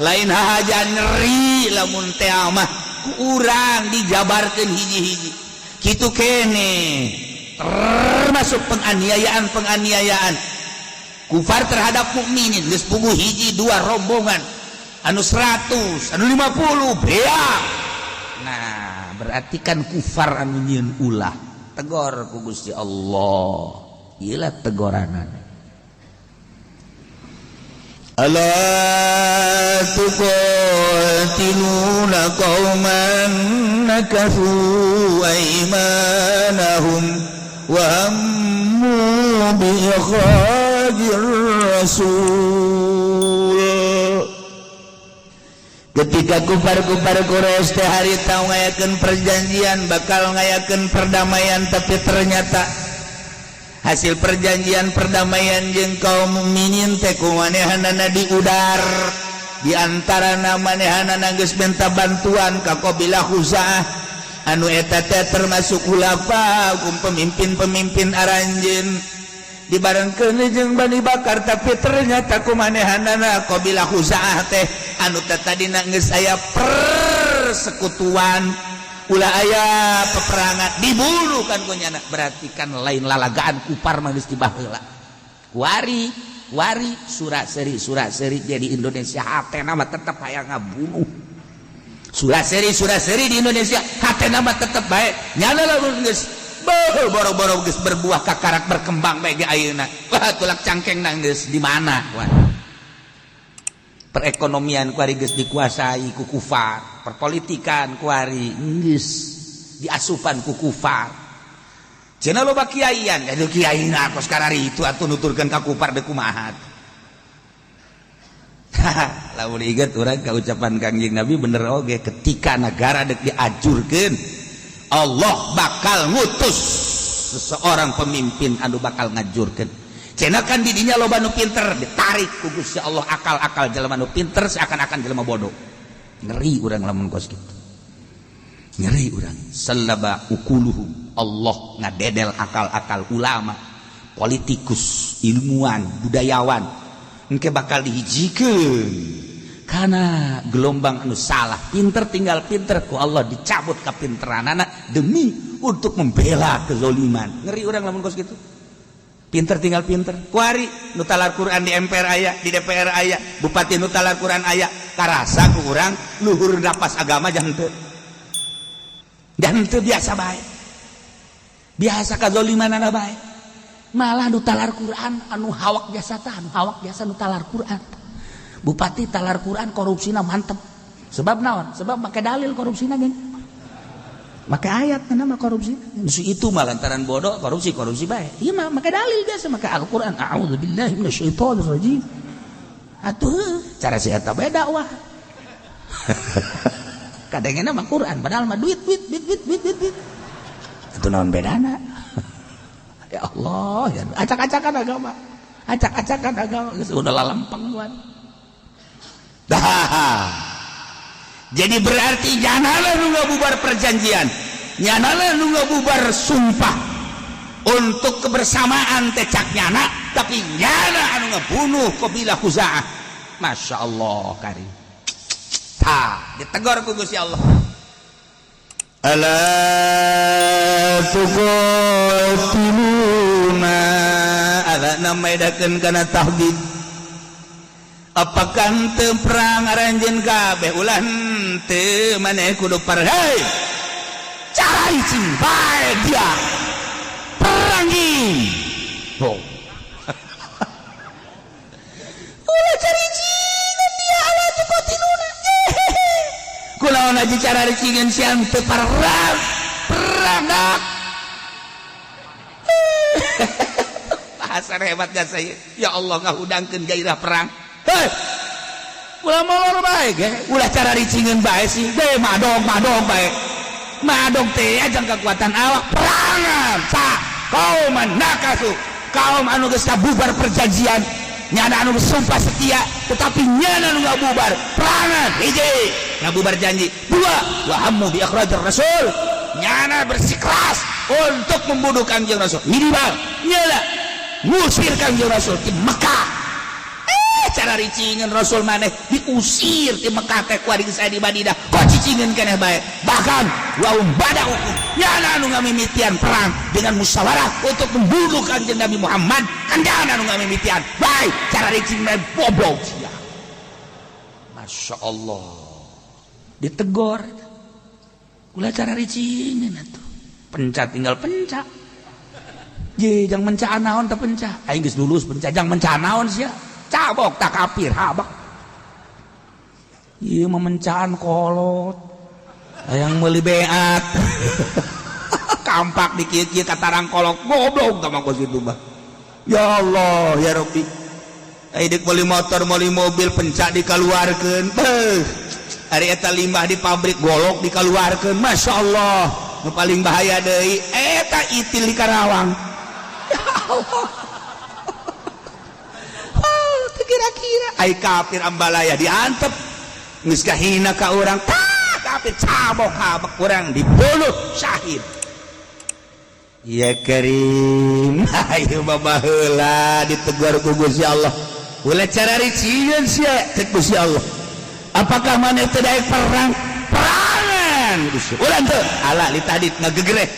lain haja nyeri lamun teh mah ku urang dijabarkeun hiji-hiji kitu kene, termasuk penganiayaan penganiayaan kufar terhadap mukminin. Geus puguh hiji dua rombongan anu 100, anu 50 beak. Nah, berarti kan kufar anu nyieun ulah. Tegor ku Gusti Allah. Iyalah tegoranan. ألا تقاتلون قوما نكثوا أيمانهم وهموا بإخراج الرسول. Ketika kufar-kufar Quraisy teh harita ngayakeun perjanjian, bakal ngayakeun perdamaian, tapi ternyata hasil perjanjian perdamaian jeung kaum mukminin teh ku manehanana diudar. Di antara manehanana geus minta bantuan ka kabilah Khuzaah anu eta teh termasuk khulafa, hukum pemimpin-pemimpin aranjeun, dibarengkeun jeung Bani Bakar, tapi ternyata ku manehanana kabilah Khuzaah teh anu teh tadina geus aya persekutuan ulah aya peperangan, dibunuh kan ku nyana. Berarti kan lain lalagaan, kufar mah geus dibaheula. Kuari kuari surat seri surat seri jadi Indonesia hatena mah tetep hayang ngabunuh. Surat seri surat seri di Indonesia hatena mah tetep bae. Nyana lamun geus boro-boro geus berbuah, kakarak berkembang bae ge ayeuna. Wah, tulak cangkeng geus di mana. Wah, perekonomian kuari geus dikuasai ku kufar, perpolitikan kuari geus diasupan ku kufar. Cenah loba kiaian, aduh, kiai na kos karari itu atuh nuturkeun ka kufar deuk kumaha. Lamun inget urang ka ucapan Kangjeng Nabi, bener oge, ketika negara dek diajurkeun, Allah bakal ngutus seseorang pemimpin anu bakal ngajurkeun. Cenah kan didinya loba nu pinter, ditarik ku Gusti Allah akal-akal jelema nu pinter seakan-akan jelema bodoh. Ngeri urang lamun kos kitu, ngeri urang. Salaba ukuluhum, Allah ngadedel akal-akal ulama, politikus, ilmuwan, budayawan, engke bakal dihijikeun karena gelombang anu salah. Pinter tinggal pinter, ku Allah dicabut kapinteranana demi untuk membela kezoliman. Ngeri urang lamun kos kitu. Pinter tinggal pinter. Kuari nu talar Quran di MPR aya, di DPR aya, bupati nu talar Quran aya. Karasa ku urang luhur napas agama jangan teu, jangan teu, biasa bae, biasa kazolimanana bae. Malah nu talar Quran anu hawak jasa tah, anu hawak jasa nu talar Quran. Bupati talar Quran korupsina mantep. Sebab naon? Sebab make dalil korupsina geng, make ayat nama korupsi. Itu mah lantaran bodoh, korupsi korupsi bae. Iya mah make dalil biasa, make Al-Qur'an, a'udzubillahi minasyaitonirrajim. Atuh cara si eta beda. Wah, kadangnya mah Quran, padahal mah duit duit duit duit duit duit duit. Itu naon bedana? Ya Allah ya, acak-acakan agama, acak-acakan agama geus udah lalempeng tuan. Dah, jadi berarti janganlah nu bubar perjanjian, nyanalah nu bubar sumpah untuk kebersamaan teh cak nyana, tapi nyana anu ngebunuh kabilah Khuzaah. Masya Allah karim. Tah, ditegor ku Gusti Allah. ألا تقاتلون ada namaidakeun kana tahdid, apakah henteu perang aranjeun kabeh? Ulah henteu, maneh kudu par. Hei, caricing bae dia perangi. Oh, ulah caricingan dia. ألا تقاتلون, kunaon aja cara ricingan siang teu perang? Perang dak. Bahasa hebat gak saya? Ya Allah, ngahudangkeun gairah perang. Hei, ulah molor bae ge, ulah cara ricingeun bae sih. Ge madog madog bae. Madog teh jang kekuatan awak perangan. Sa kaum nakasu, kaum anu geus bubar perjanjian, nyana anu sumpah setia, tetapi nyana anu bubar perangan. Hiji, ngabubar janji. Dua, wa hammu bi ikhrajir rasul, nyana bersikeras untuk membunuh Kangjeng Rasul. Minimal nyana ngusir Kangjeng Rasul di Mekah. Cara ricingan Rasul maneh diusir di Mekah teh kuari saya di Madinah, kok cicingan keneh bae. Bahkan wa badaukum, nyana anu ngamimitian perang dengan musyawarah untuk membunuh Kanjeng Nabi Muhammad, kan nyana anu ngamimitian bae. Cara ricing bae, goblok sia. Masya Allah, ditegor, ulah cara ricingan atuh, pencak tinggal pencak. Je, jang mencaan naon teh pencak? Aing geus lulus pencak, jang mencaan naon sia? Cabok tak kafir habak. Ieu mah mencaan kolot. Hayang meuli beat. Kampak di kieu-kieu katarang kolok, goblok tah mah kos kitu mah. Ya Allah, ya Rabbi. Ai deuk meuli motor, meuli mobil, pencak dikaluarkeun. Beuh. Ari eta limbah di pabrik, golok dikaluarkeun. Masya Allah. Nu paling bahaya deui eta itil di Karawang. Ya Allah. Oh, kira-kira ai kafir ambalaya diantep geus kahina ka urang, tah kafir cabok habak, urang dibunuh syahid. Ya Karim, ayo baheula ditegur ku Gusti Allah. Ulah cara ricieun sia, cek Gusti Allah. Apakah maneh teu daek perang? Perangan Gusti. Ulah teu, ala litadit ngagegereh.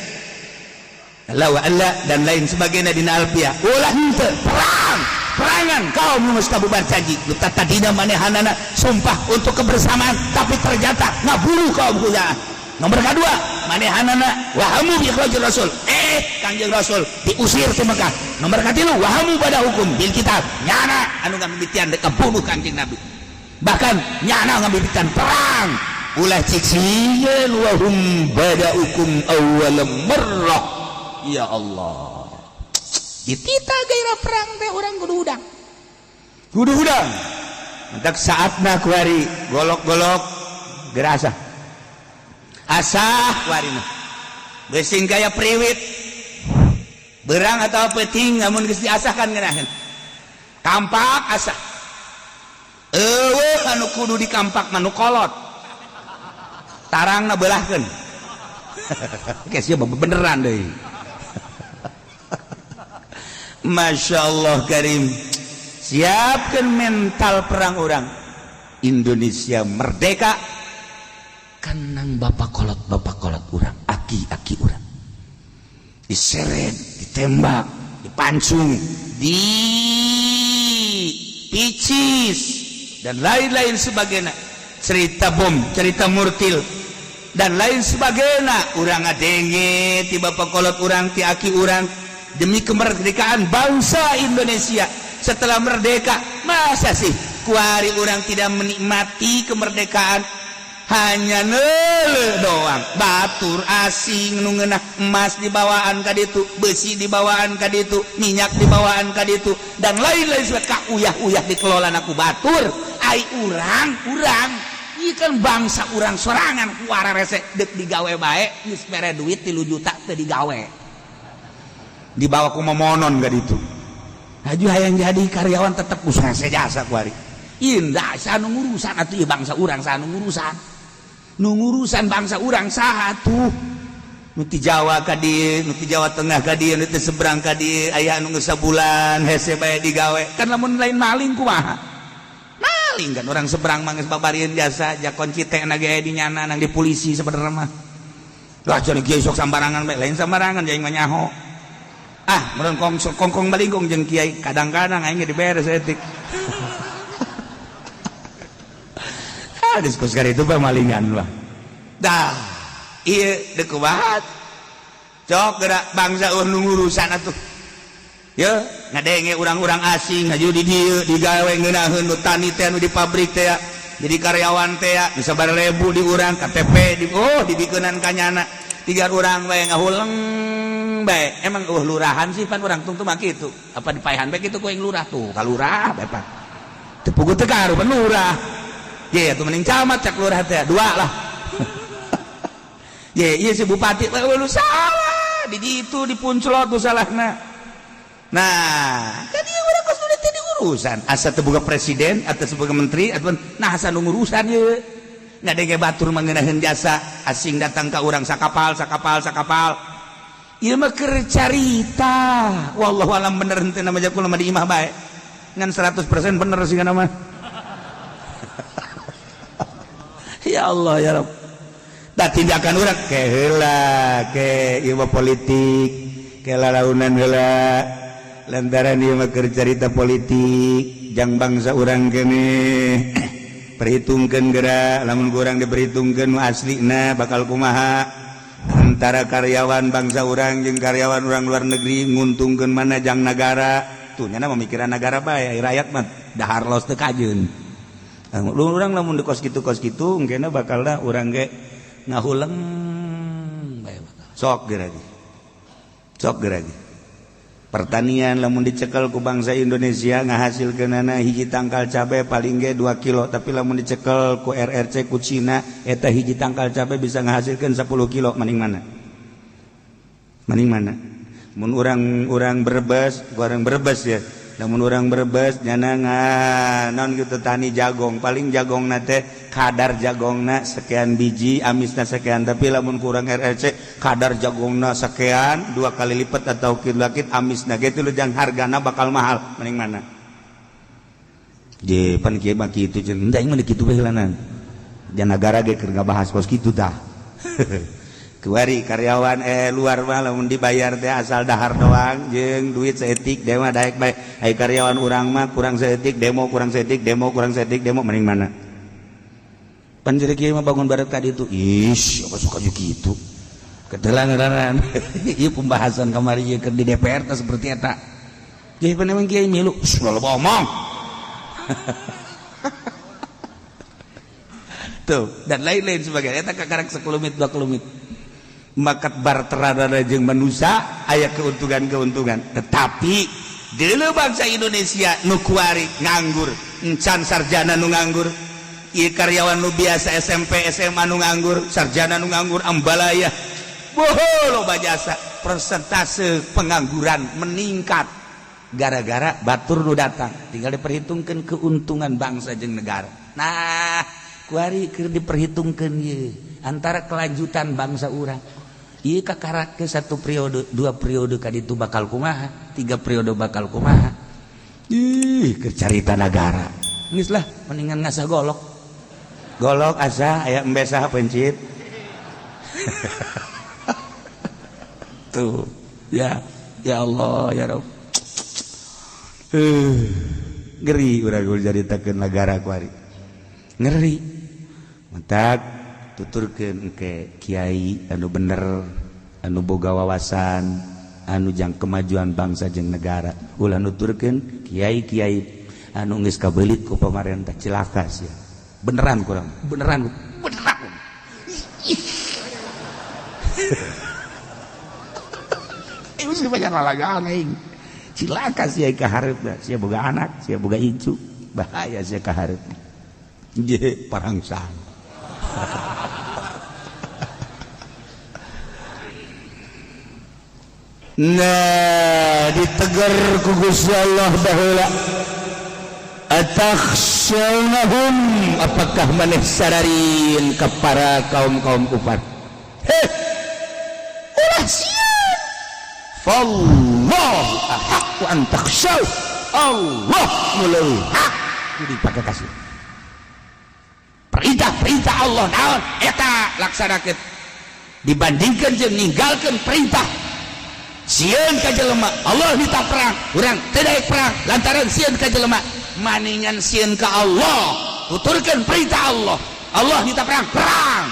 Allah wa Allah dan lain sebagainya dina alfiah. Ulah henteu perang. Perangan kaum nu geus kabubar janji. Nu tadina manehanana sumpah untuk kebersamaan, tapi ternyata ngabunuh kaum Khuza'ah. Nomor kedua, manehanana wahamu bi ikhrajir rasul. Kangjeng Rasul diusir ke Mekah. Nomor katilu, wahamu badaukum bil qital. Nyana anu ngamimitian dek bunuh Kangjeng Nabi. Bahkan nyana ngamimitian perang. Ulah cicingkeun wahum badaukum awwal marrah. Ya Allah. Ditita gairah perang teh urang kudu hudang. Kudu hudang. Mentak saatna kuari golok-golok gerasa. Asah kuari mah. Besing kaya priwit. Berang atau peting namun geus diasahkan ngeunaheun. Kampak asah. Eueuh anu kudu dikampak mah nu kolot. Tarangna beulahkeun. Kes ieu beneran deui. Masya Allah Karim, siapkan mental perang orang Indonesia merdeka kanang bapak kolot orang, aki-aki orang diseret, ditembak, dipancung, dipicis, dan lain-lain sebagainya. Cerita bom, cerita murtil, dan lain sebagainya. Urang ngadenge ti bapak kolot urang, ti aki urang, demi kemerdekaan bangsa Indonesia. Setelah merdeka, masa sih kuari orang tidak menikmati kemerdekaan, hanya neuleuh doang? Batur asing nu ngeunah, emas dibawaan ka ditu, besi dibawaan ka ditu, minyak dibawaan ka ditu, dan lain-lain sebagainya. Ka uyah-uyah dikelola ku batur. Ai urang, urang ieu kan bangsa urang sorangan kuara rese deuk digawe bae, geus mere duit 3 juta teu digawe, dibawa ku momonon ka ditu. Haju hayang jadi karyawan tetep usaha jasa kuari. Indah saha nu ngurusan atuh ieu bangsa urang? Saha nu ngurusan? Nu ngurusan bangsa urang saha tuh? Nu ti Jawa ka dieu, nu ti Jawa Tengah ka dieu, nu ti seberang ka dieu. Aya anu geus sabulan hese bae digawe. Kan lamun lain maling kumaha? Maling kan orang seberang mah geus babarieun jasa, ja kunci teh na ge di nyana nang di polisi sebenarnya mah. Lah, cenah kiai sok sambarangan bae. Lain sambarangan, aing mah nyaho. Ah, meureun kong kongkong balingkong jeung kiai, kadang-kadang aing ge diberes etik. Ah, diskus kali itu mah malingan lah. Dah, iya deuk kumaha? Cok gerak bangsa eueuh nu ngurusan atuh. Ya, ngadenge urang-urang asing ngaju di dieu digawe ngeunaheun, nu tani teh, nu di pabrik teh, jadi karyawan teh bisa ribu di urang KTP di oh dibikeunan ka nyana, tiga urang bae ngahuleng. Bae emang lurahan sih pan urang tungtu mah kitu. Apa dipaehan bae kitu ku aing lurah tuh, ka lurah bae pan. Teu puguh teu kaharupan lurah. Ye atuh mending camat cak lurah teh, dua lah. Ye ieu si bupati lu salah, di ditu dipunclot tuh salahna. Nah, kan ieu urang kos nu teh diurusan. Asa teu boga presiden atau sebagai menteri ataupun nah asa nu ngurusan ieu. Ngadenge batur mengenaheun jasa asing datang ka urang sakapal sakapal sakapal. Ieu mah keur carita. Wallahu alam bener henteu nama kula mah di imah bae. Ngan 100% bener sih nama. Ya Allah ya Rabb. Da tindakan urang ke heula ke ieu mah politik, ke lalaunan heula. Lantaran ieu mah keur carita politik jang bangsa urang keneh. Perhitungkeun geura lamun kurang diperhitungkeun nu aslina bakal kumaha antara karyawan bangsa urang jeung karyawan urang luar negeri nguntungkeun mana jang nagara tuh nyana memikiran nagara bae rakyat mah dahar los teu kajeun. Lu urang lamun di kos kitu engkena bakalna urang ge ngahuleng bae bakal sok geura ge sok geura ge. Pertanian lamun dicekel ku bangsa Indonesia ngahasilkeunana hiji tangkal cabe paling ge 2 kilo, tapi lamun dicekel ku RRC ku Cina eta hiji tangkal cabe bisa ngahasilkeun 10 kilo. Maning mana? Maning mana? Mun urang-urang Brebes, urang Brebes ya. Lamun urang Brebes nyana naon kitu tani jagong, paling jagongna teh kadar jagongna sekian biji, amisna sekian, tapi lamun kurang RRC kadar jagongna sekian 2 kali lipat atau kilakit amisna gitu jang hargana bakal mahal. Mending mana? Je pan kieu mah kitu jeung aing mah kitu bae heulanan. Jangan nagara ge keur ngabahas kos kitu tah. Kuari karyawan luar mah lamun dibayar teh asal dahar doang jeung duit saeutik demo daek bae. Ai karyawan urang mah kurang saeutik demo, kurang saeutik demo, kurang saeutik demo, mending mana? Pan jadi kieu mah bangun barat ka ditu. Ish, apa suka juga kitu. Ketelan-telanan. Ieu pembahasan kamari ieu keur di DPR teh seperti eta. Jadi pan emang kiai milu, loba omong. Tuh, dan lain-lain sebagainya. Eta kakarak sekelumit dua kelumit. Makat barterada jeung manusia aya keuntungan-keuntungan, tetapi dulu bangsa Indonesia nu kuari nganggur, encan sarjana nu nganggur, ieu karyawan nu biasa SMP SMA nu nganggur, sarjana nu nganggur ambalaya boho loba jasa, persentase pengangguran meningkat gara-gara batur nu datang. Tinggal diperhitungkan keuntungan bangsa jeung negara. Nah, kuari keur diperhitungkeun ieu antara kelanjutan bangsa urang. Ieu kakarak ke 1 periode, 2 periode kaditu bakal kumaha, 3 periode bakal kumaha. Ih, keur carita nagara. Geus lah, mendingan ngasah golok. Golok asa aya embe saha pencit. Tuh, ya, ya Allah ya Rabb. Ngeri urang caritakeun nagara kuari. Ngeri. Mentak tuturkeun ke kiai anu bener, anu boga wawasan, anu jang kemajuan bangsa jeung negara. Ulah nuturkeun kiai-kiai anu geus kabelit ku pamarentah, cilaka sia. Beneran kurang, beneran, beneran. Ieu geus banyak lalagaan aing. Cilaka sia ka hareupna, sia boga anak, sia boga incu, bahaya sia ka hareupna. Je parangsang. Nah, ditegar ku Gusti Allah baheula. Atakhsyawnahum, apakah maneh sararin ka para kaum-kaum kufar? Heh, ulah sieun. Fallahu ahaqqu an takhsyaw. Allah nu leuwih hak dipake kasih. Perintah-perintah Allah naon eta laksanakeun dibandingkeun jeung ninggalkeun perintah. Sieun ka jelema, Allah minta perang, urang teu daek perang lantaran sieun ka jelema. Maningan sieun ka Allah, tuturkeun perintah Allah. Allah minta perang, perang.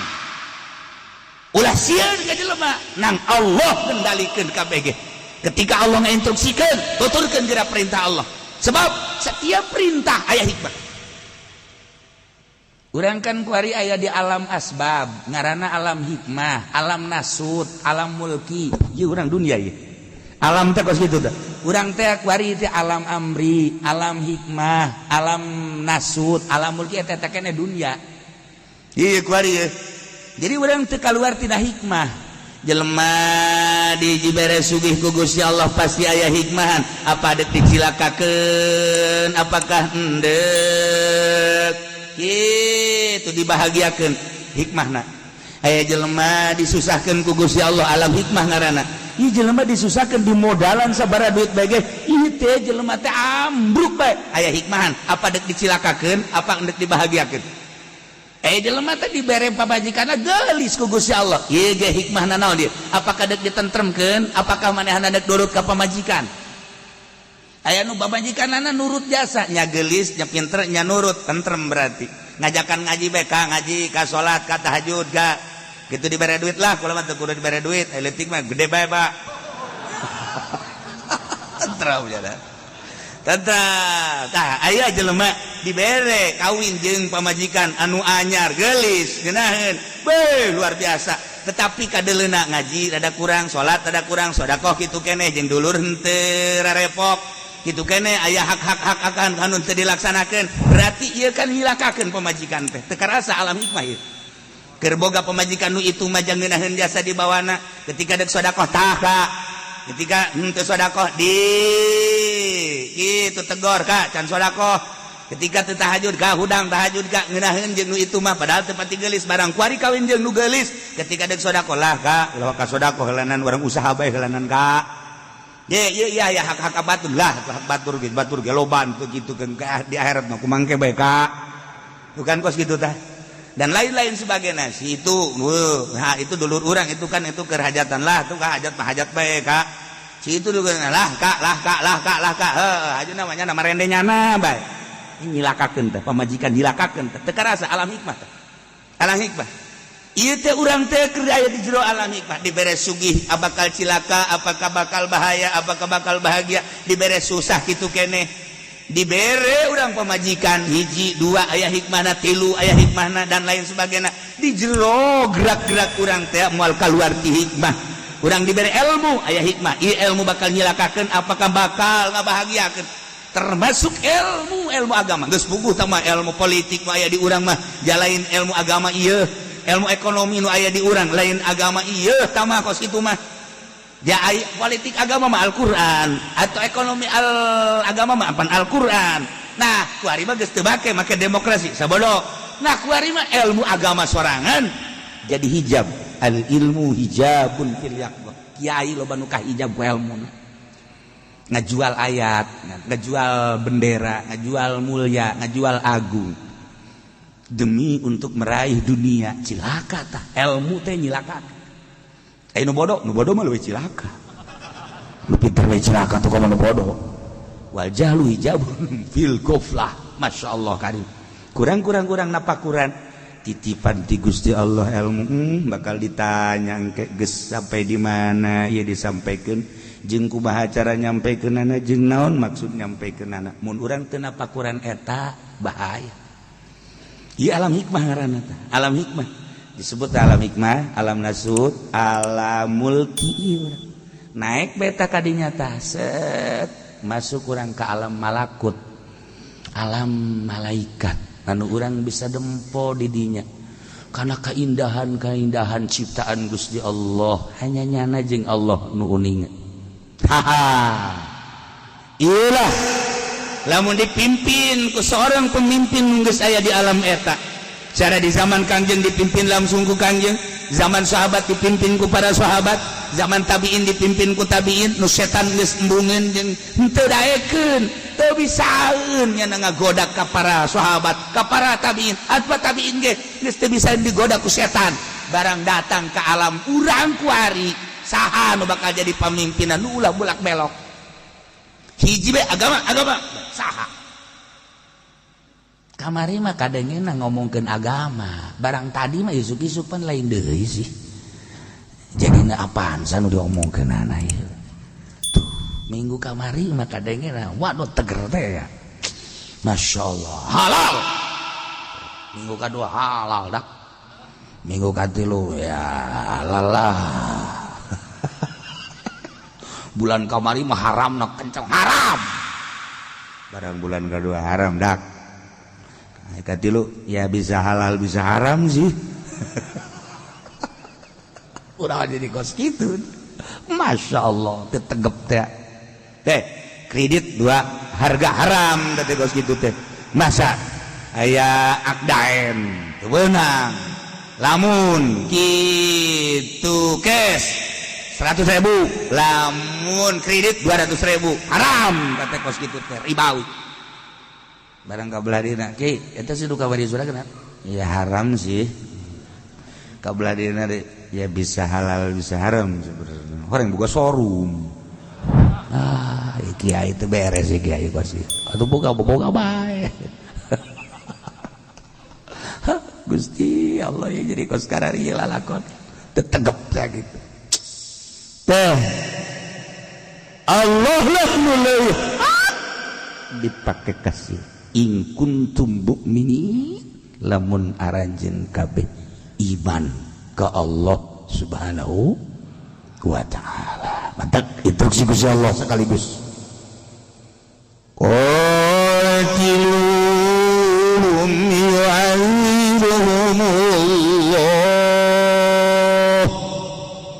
Ulah sieun ka jelema, nang Allah kendalikeun kabeh. Ketika Allah ngainstruksikeun, tuturkeun geura perintah Allah. Sebab setiap perintah aya hikmah. Urang kan kuari aya di alam asbab, ngaranna alam hikmah, alam nasut, alam mulki. Ieu urang dunia ieu. Alam teh kos kitu teh. Urang teh kuari teh alam amri, alam hikmah, alam nasut, alam mulki, eta teh keneh dunia. Ieu kuari ieu. Jadi urang teu kaluar tina hikmah. Jelema dibere sugih ku Gusti Allah pasti aya hikmahan. Apa dek dicilakakeun, apakah endek gitu dibahagiakan, hikmahna. Aya jelema disusahkan ku Gusti Allah, alam hikmah ngaranna. Ieu jelema disusahkan, di modalan sabaraha duit bae ge, ieu teh jelema teh ambruk bae. Aya hikmahan, apa dek dicilakakeun, apa endek dibahagiakeun. Eh, jelema teh dibere pamajikanna geulis ku Gusti Allah, ieu ge hikmahna. Naon dia? Apakah dek ditentremkeun, apakah manehna dek nurut ka pamajikan? Aya nu pamajikanana nurut jasa nya, geulis nya, pinter nya, nurut, tentrem. Berarti ngajakan ngaji bae ka ngaji, ka salat, ka tahajud, ka gitu, dibere duit lah. Kula mah teu kudu dibere duit, aya leutik mah gede bae, Pak. Tentrem ya, tentrem. Tah, aya jelema dibere kawin jeung pamajikan anu anyar, geulis, ngeunaheun, beuh, luar biasa, tetapi kadeleuna ngaji rada kurang, salat rada kurang, sedekah kitu keneh, jeung dulur henteu rarepok kitu keneh, aya hak-hak hak akan anu teu dilaksanakeun. Berarti ieu kan nyilakakeun pamajikan teh. Teu karasa alam hikmah ieu. Keur boga pamajikan nu itu mah ngeunaheun jasa di bawana. Ketika dek sedekah, tah Kak, ketika henteu sedekah di kitu tegor, Kak, can sedekah. Ketika teu tahajud, ka hudang tahajud, ka ngeunaheun jeung nu itu mah, padahal teu pati geulis. Barang kuari kawin jeung nu geulis, ketika dek sedekah, lah Kak, ulah ka sedekah heulanan, urang usaha bae heulanan, Kak. Ye ye ya ya, hak hak batur lah, hak batur ge, batur ge loban tuh kitu kan di akhirat mah kumangke bae, Kak. Bukan kos gitu tah dan lain-lain sebagainya. Si itu, nah, itu dulur orang itu kan, itu kerhajatan lah tuh, Kak, hajat mah hajat bae, Kak. Si itu juga lah, Kak, lah, Kak, lah, Kak, lah, Kak, heuh, aja namanya nama rende nyana bae. Nyilakakeun teh pamajikan, nyilakakeun teh. Teu karasa alam hikmah teh. Alam hikmah ieu teh, urang teh keur aya di jero alam hikmah. Dibere sugih bakal cilaka, apakah bakal bahaya, apakah bakal bahagia? Dibere susah kitu keneh. Dibere urang pamajikan hiji dua aya hikmahna, tilu aya hikmahna, dan lain sebagainya. Di jero gerak-gerak urang teh moal kaluar ti hikmah. Urang dibere ilmu aya hikmah, ieu ilmu bakal nyilakakeun, apakah bakal ngabahagiakeun? Termasuk ilmu ilmu agama geus puguh tah mah. Ilmu politik mah aya di urang mah, jalain ilmu agama ieu. Ilmu ekonomi nu aya di urang lain agama ieu tah mah, kos kitu mah ya. Politik agama mah Al-Qur'an, atau ekonomi al agama mah apaan Al-Qur'an. Nah, kuari mah geus teu make, make demokrasi sabodo. Nah, kuari mah ilmu agama sorangan jadi hijab. Al ilmu hijabun fil yaqظah. Kiai loba nu hijab ku ilmu, ngajual ayat, ngajual bendera, ngajual mulia, ngajual agung demi untuk meraih dunia. Cilaka tah ilmu teh, nyilaka. Eh, nu bodoh, nu bodoh mah leuwih cilaka. Nu pinter we cilaka tuh komo nu bodoh. Wal jahlu hijabun fil ghaflah. Masya Allah karim. Kurang kurang kurang napakuran titipan ti Gusti Allah ilmu, bakal ditanya engke geus sampai di mana ieu disampaikan, jeung kumaha cara nyampekeunana, jeung naon maksud nyampekeunana. Mun urang teu napakuran eta bahaya. Ieu alam hikmah ngaranna teh. Alam hikmah disebut alam hikmah, alam nasut, alam mulki. Ieu urang naik beta kadinya tah, set, masuk urang ke alam malakut, alam malaikat anu urang bisa dempo di dinya karena keindahan-keindahan ciptaan Gusti Allah, hanya nyana jeung Allah nu uninga. Haha, iyalah, lamun dipimpin ku seorang pemimpin geus aya di alam eta. Cara di zaman Kangjeng dipimpin langsung ku Kangjeng, zaman sahabat dipimpin ku para sahabat, zaman tabiin dipimpin ku tabiin. Nu setan geus embungeun jeung henteu daekeun, teu bisaeun nya ngagoda ka para sahabat, ka para tabiin. Atau tabiin ge geus teu bisa digoda ku setan. Barang datang ke alam urang kuari, saha nu bakal jadi pamimpinan? Nu ulah bulak belok hiji be, agama agama saha? Kamari mah kadangena ngomongkeun agama, barang tadi mah isuk-isuk pan lain deui sih. Jadi apaan sanu diomongkeun anak ieu tuh? Minggu kamari mah kadangena, waduh, teger teh ya, Masya Allah, halal. Minggu kedua halal dak. Minggu katilu ya halal lah. Bulan kamari mah haram nak kenceng haram. Barang bulan kedua haram dak. Katilu ya bisa halal bisa haram sih. Udah jadi kos gitu. Masya Allah, tetegep teh. Teh kredit dua harga haram teh kos gitu teh. Masa aya aqdain teu beunang. Lamun gitu cash 100.000, lamun kredit 200.000 haram teh kos gitu teh ribawi. Barang kabelah dina ki eta sih duka bari surah kenapa? Ya haram sih. Kabelah dina ya bisa halal bisa haram sebenarnya. Orang buka showroom. Ah, kiai itu beres sih kiai pasti. Atau boga boga bae. Gusti Allah ya jadi kos karari lalakon. Tetegep ya gitu. Teh Allah lah mulai dipakai kasih in kuntum mukminin, lamun aranjeun kabeh iman ke Allah Subhanahu wa Ta'ala. Mantap instruksi Gusti Allah sekaligus. Qatiluhum yu'adzibuhumullah.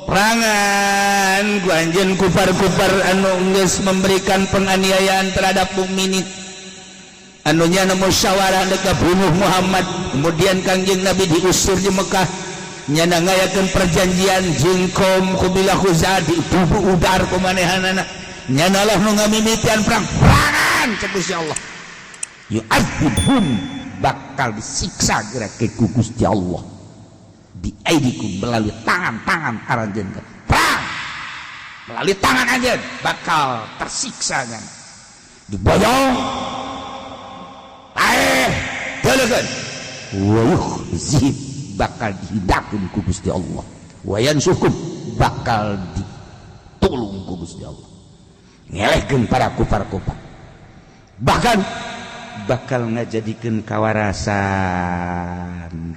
Perangan ku anjeun kufar-kufar anu geus memberikan penganiayaan terhadap mukminin, anu nyana musyawarah deka bunuh Muhammad, kemudian Kangjeng Nabi diusir di Mekah, nyana ngayakeun perjanjian jeung kaum kabilah Khuza'ah, ditubuh udar ku manehanana, nyana lah nu ngamimitian perang. Perangan cek Gusti Allah, yu'adzibhum, bakal disiksa geura ku Gusti Allah, bi aidikum, melalui tangan-tangan aranjeun. Perang melalui tangan anjeun bakal tersiksa kan, diboyong aeh delegeun, wa yukhzihim, bakal dihinakeun ku Gusti Allah, wa yansurkum, bakal ditulung ku Gusti Allah, ngelehkeun para kufar-kufar, bahkan bakal ngajadikeun kawarasan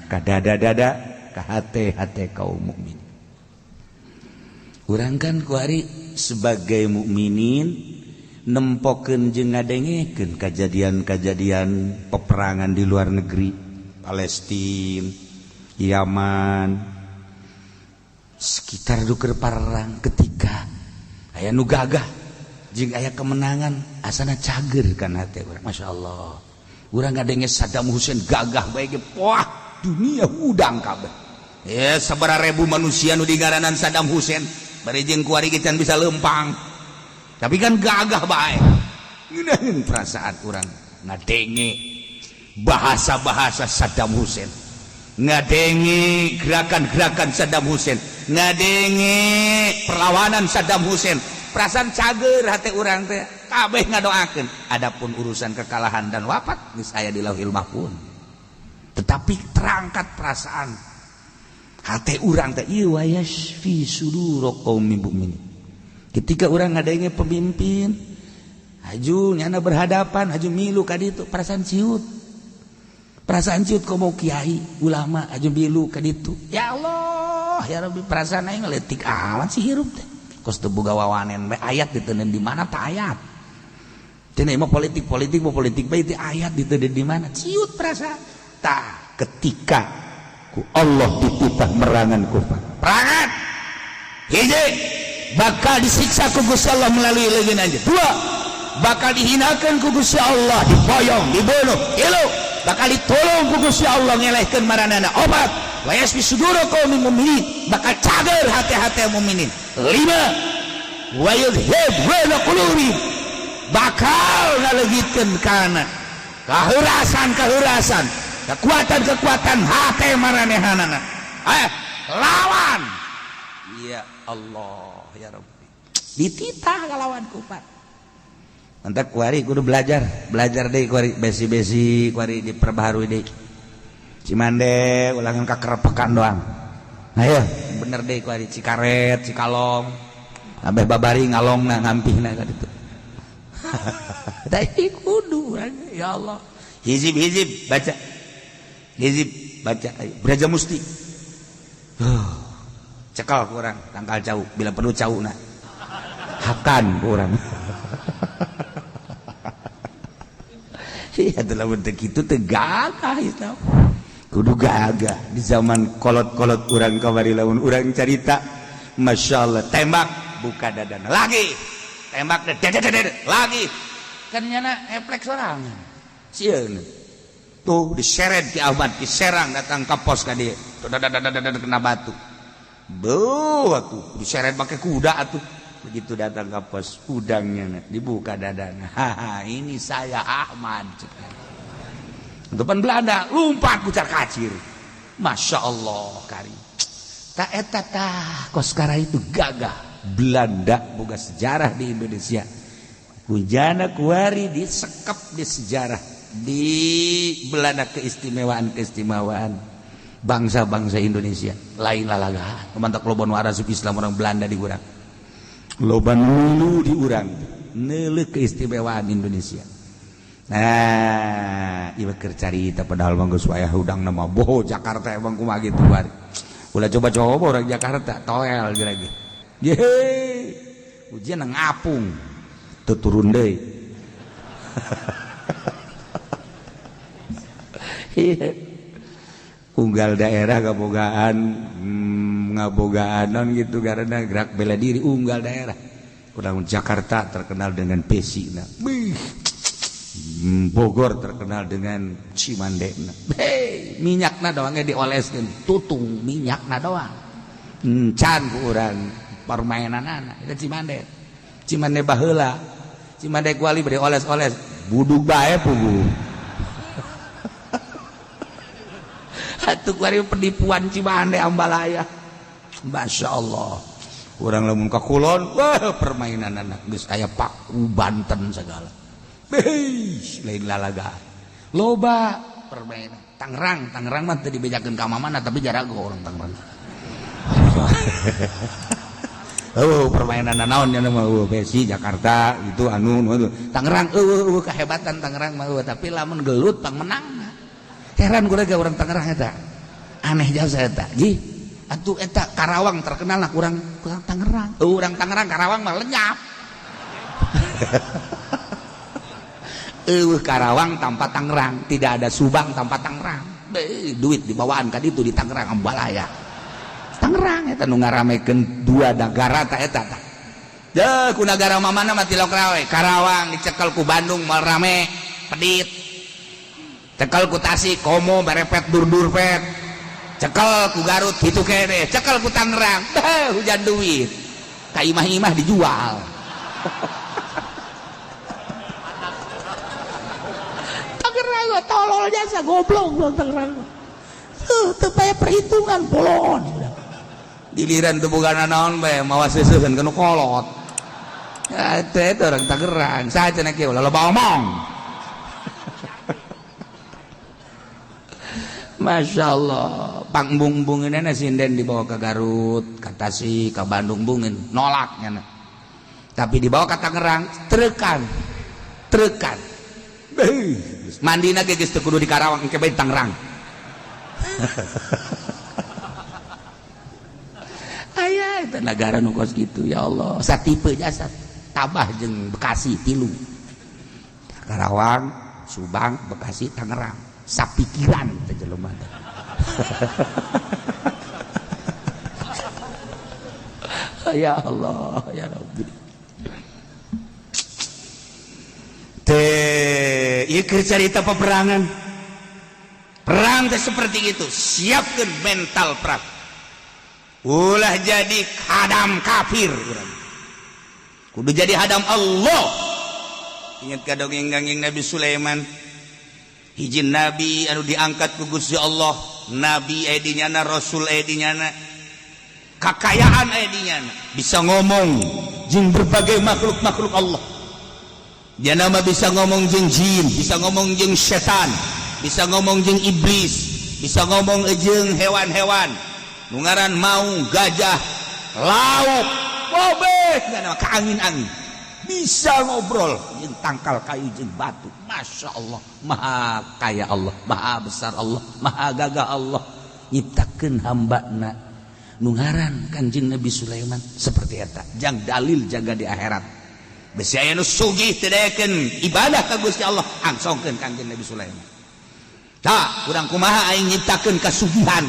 ka dada-dada, ka hate-hate kaum mukmin. Urang kan kuari sebagai mukminin nempokeun jeung ngadengekeun kejadian-kejadian peperangan di luar negeri, Palestina, Yaman, sekitar duker perang. Ketika aya nu gagah jeung aya kemenangan, asana cager kan hati urang. Masya Allah, urang ngadenge Saddam Hussein gagah bae ge, wah, dunia hudang kabeh ya. Sabaraha ribu manusia nu digaranan Saddam Hussein, bari jeung kuari ge can bisa lempang, tapi kan gagah bae. Ngeunaheun perasaan urang ngadenge bahasa-bahasa Saddam Hussein, ngadenge gerakan-gerakan Saddam Hussein, ngadenge perlawanan Saddam Hussein, perasaan cager hati urang teh, kabeh ngadoakeun. Adapun urusan kekalahan dan wafat geus aya di Lauhil Mahfuz, tetapi terangkat perasaan hati urang teh. Ieu wa yashfi sudur qaumin mukminin. Ketika urang ngadenge pemimpin haju nyana berhadapan, haju milu ka ditu, perasaan ciut, perasaan ciut. Komo kiai ulama haju milu ka ditu, ya Allah ya Rabbi, perasaan aing leutik amat sih hirup teh, kos teu boga wawanen bae. Ayat diteundeun di mana tah? Ayat cenah mah politik, politik mau politik bae, teh ayat diteundeun di mana? Ciut perasaan tah. Ketika ku Allah dititah merangan kufar, perangan, hiji, bakal disiksa ku Gusti Allah melalui leungeun anjeun; dua, bakal dihinakeun ku Gusti Allah, diboyong, dibunuh; tilu, bakal ditolong ku Gusti Allah ngelehkeun maranana; opat, wa yasfi sudur qaumin mukminin, bakal cager hati-hati mukminin; lima, wa yudhib ghaiza qulubihim, bakal ngaleungitkeun kana kaheurasan-kaheurasan, kekuatan-kekuatan hati maranehanana. Eh, lawan, ya Allah ya Rabbi, dititah kalawan kufar. Mantap, kuari kudu belajar, belajar deh kuari, besi-besi kuari diperbaharui deh. Cimande ulangan kakerepekan doang. Ayo bener deh kuari, Cikaret, Cikalong, ambeh babari ngalongna ngampihna ka ditu. Tapi kudu, ya Allah, hizib-hizib baca. Hizib baca ayo Braja Musti. Cekal ku urang tangkal cau bila perlu cau na. Hakan ku urang. Iya lamun teu kitu teu gagah Islam. Kudu gagah di zaman kolot-kolot urang kamari lamun urang carita Masya Allah tembak buka dadana lagi tembak lagi kan nyana refleks sorangan sieun tuh diseret Ki Ahmad Ki Serang datang ke pos ka dieu tuh kena batu beuh atuh diseret pakai kuda atuh begitu datang ke pos udangnya dibuka dadana haha ini saya Ahmad depan Belanda lompat kucar kacir Masya Allah kari tak eta tah koskara itu gagah Belanda boga sejarah di Indonesia kunjana kuari disekep di sejarah di Belanda keistimewaan-keistimewaan bangsa-bangsa Indonesia lain lalaga mantak loba nu arasup Islam orang Belanda di urang loba nu di urang neuleuh keistimewaan Indonesia. Nah ieu keur carita padahal mah geus wayah hudang nama boho Jakarta emang kumaha kitu bari ulah coba-coba orang Jakarta toel geura ge yehe ujian ngapung teu turun deui. Unggal daerah ngabogaan ngabogaan non gitu karena gerak bela diri unggal daerah. Urang Jakarta terkenal dengan pesina. Bogor terkenal dengan Cimandena. Hei, minyakna doang ge dioleskeun, tutung minyakna doang. Can ku urang permainanana eta Cimande. Cimande baheula. Cimande kuali bade oles-oles, budug bae puguh. Atuh kuari penipuan Cimande Ambalaya. Masya Allah. Urang lamun ka kulon, wah permainan anak geus aya paku Banten segala. Beuh, lain lalaga. Loba permainan. Tangerang, Tangerang mah teu dibejakeun ka mana tapi jarago orang Tangerang. Oh, permainan naon nya mah besi Jakarta itu anu Tangerang eueuh kehebatan Tangerang mah tapi lamun gelut pang menang. Heran gue lagi orang Tangerang eta. Aneh jauh eta. Ji, atuh eta Karawang terkenal lah kurang kurang Tangerang. Urang Tangerang Karawang mah lenyap. Eueuh Karawang tanpa Tangerang, tidak ada Subang tanpa Tangerang. Beuh, duit dibawaan ka ditu di Tangerang Ambalaya. Tangerang eta nu ngaramekeun dua nagara ta eta tah. Deuh ku nagara mamana mah tilok rawe. Karawang dicekel ku Bandung moal rame, pedit. Cekel ku Tasik komo berepet dur-dur pet. Cekel ku Garut kitu kene, cekel ku Tangerang, beuh hujan duit. Ka imah-imah dijual. Tangerang tolol jasa goblok urang Tangerang. Teu teu paya perhitungan bolon. Giliran teu boga naon bae mawa seuseuheun kana kolot. Ya eta orang Tangerang, saha cenah kieu loba omong. Masya Allah, pangbung-bunginna sinden dibawa ke Garut, ke Tasik, ke Bandung bungin, nolak nyana. Tapi dibawa ke Tangerang, trekan, trekan. Mandina ge geus teu kudu di Karawang, engke bae di Tangerang. Aya eta nagara nu kos kitu ya Allah, satipe jasa Tabah jeung Bekasi tilu. Karawang, Subang, Bekasi, Tangerang. Sapikiran teh jelema teh. Ya Allah, ya Rabbi. Teh, ieu keur carita peperangan. Perang teh seperti itu, siapkeun mental perang. Ulah jadi hadam kafir urang. Kudu jadi hadam Allah. Ingat ka dongeng ganging Nabi Sulaiman. Hiji nabi anu diangkat ku Gusti Allah, nabi aya di nyana, rasul aya di nyana, kakayaan aya di nyana, bisa ngomong jeung berbagai makhluk-makhluk Allah. Dia nama bisa ngomong jeung jin, bisa ngomong jeung setan, bisa ngomong jeung iblis, bisa ngomong jeung hewan-hewan. Nu ngaran maung, gajah, lauk, bobeh ka angin-angin. Bisa ngobrol jeung tangkal kayu jeung batu. Masya Allah, maha kaya Allah, maha besar Allah, maha gagah Allah nyiptakeun hambana nu ngaran Kanjeng Nabi Sulaiman seperti eta. Jang dalil jaga di akhirat. Besi aya nu sugih teu daekeun ibadah ka Gusti Allah, angsongkeun Kanjeng Nabi Sulaiman. Tah, kurang kumaha aing nyiptakeun kasugihan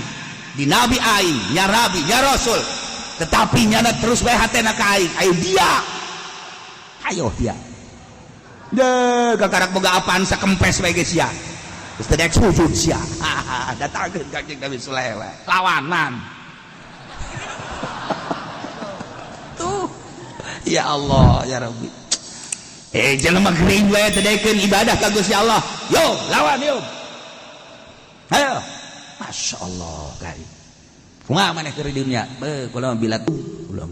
di nabi aing, nya rabi, nya rasul. Tetapi nyana terus bae hatena ka aing, ayo dia. Ayo dia. Deh, kakarak boga apaan sakempes bae geus sia. Geus teu daek sujud sia. Datangkeun Kanjeng Nabi Sulaiman. Lawanan. Tuh. Ya Allah, ya Rabbi. Jelema gering wae teu daekeun ibadah ka Gusti Allah. Yo, lawan yo. Ayo. Masya Allah, kari. Kumaha maneh keur di dunia? Beuh, kula mah bila tuh, kula.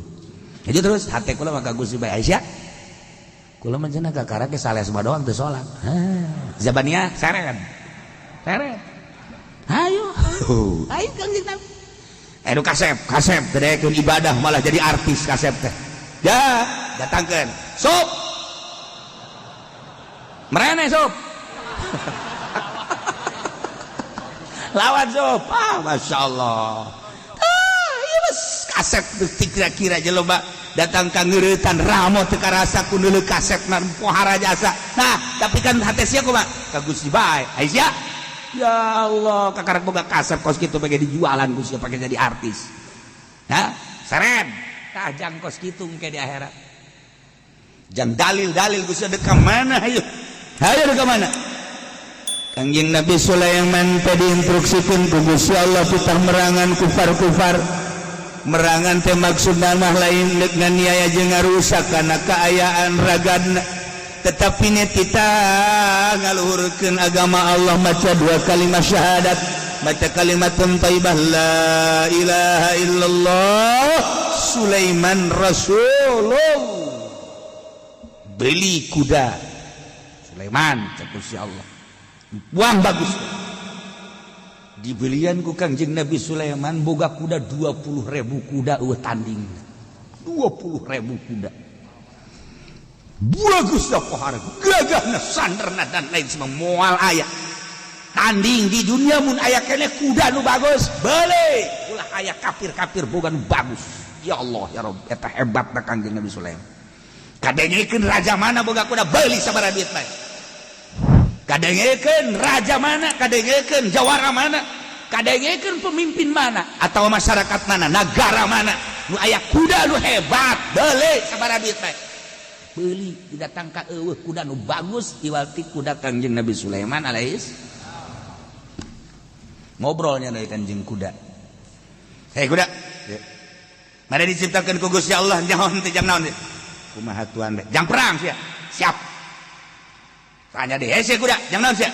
Jadi terus hate kula mah ka Gusti bae Aisyah. Kula mah cenah kakara ge saleh semua doang teu salat. Zabaniyah seren. Seren. Ayo. Ayo Kangjeng Nabi. Nu kasep, kasep teu daekeun ibadah malah jadi artis kasep teh. Ya, datangkeun. Sup. Merene sup. Lawan sup. Ah, Masya Allah. Ah, ieu mah kasep kira-kira jelema datang ka ngeuretan ramo teu karasa ku neuleuh kasep na pohara jasa. Nah, tapi kan hate sia kumaha? Ka Gusti bae. Aisyah. Ya Allah, kakarak boga kasep kos kitu pake dijualan ku sia pake jadi artis. Hah? Seren. Tah jang kos kitu engke di akhirat. Jang dalil-dalil ku sia deuk ka mana ayo. Hayo deuk ka mana? Kangjeng Nabi Sulaiman teh diinstruksikeun ku Gusti Allah titah merangan kufar-kufar. Merangan teh maksudna mah lain deuk nganiaya jeung ngarusak kana kaayaan ragadna. Tetapi nya titah ngaluhurkeun agama Allah maca dua kalimat syahadat, maca kalimat thayyibah la ilaha illallah Sulaiman Rasulullah. Beli kuda Sulaiman cek Gusti Allah. Buang bagus. Dibelian ku Kangjeng Nabi Sulaiman boga kuda 20.000 kuda eueuh tanding. 20.000 kuda. Bagus dah pohara, gagahna, sanderna dan lain semua moal aya. Tanding di dunia mun aya keneh kuda nu bagus, beli. Ulah aya kafir-kafir boga nu bagus. Ya Allah ya Rabb, eta hebatna Kangjeng Nabi Sulaiman. Kadengekeun raja mana boga kuda beli sabaraha duit bae. Kadengekeun raja mana, kadengekeun jawara mana, kadengekeun pemimpin mana atau masyarakat mana, negara mana nu aya kuda nu hebat, beli sabaraha duit bae. Beli didatang ka eueuh kuda nu bagus iwal ti kuda Kangjeng Nabi Sulaiman alaihis. Ngobrolnya dari Kanjeng kuda. Hei kuda, mana diciptakan ku Gusti Allah nyaho teh jang naon teh? Kumaha tuan bae? Jang perang sia. Siap. Tanya deh, hei sia kuda, jang naon sia?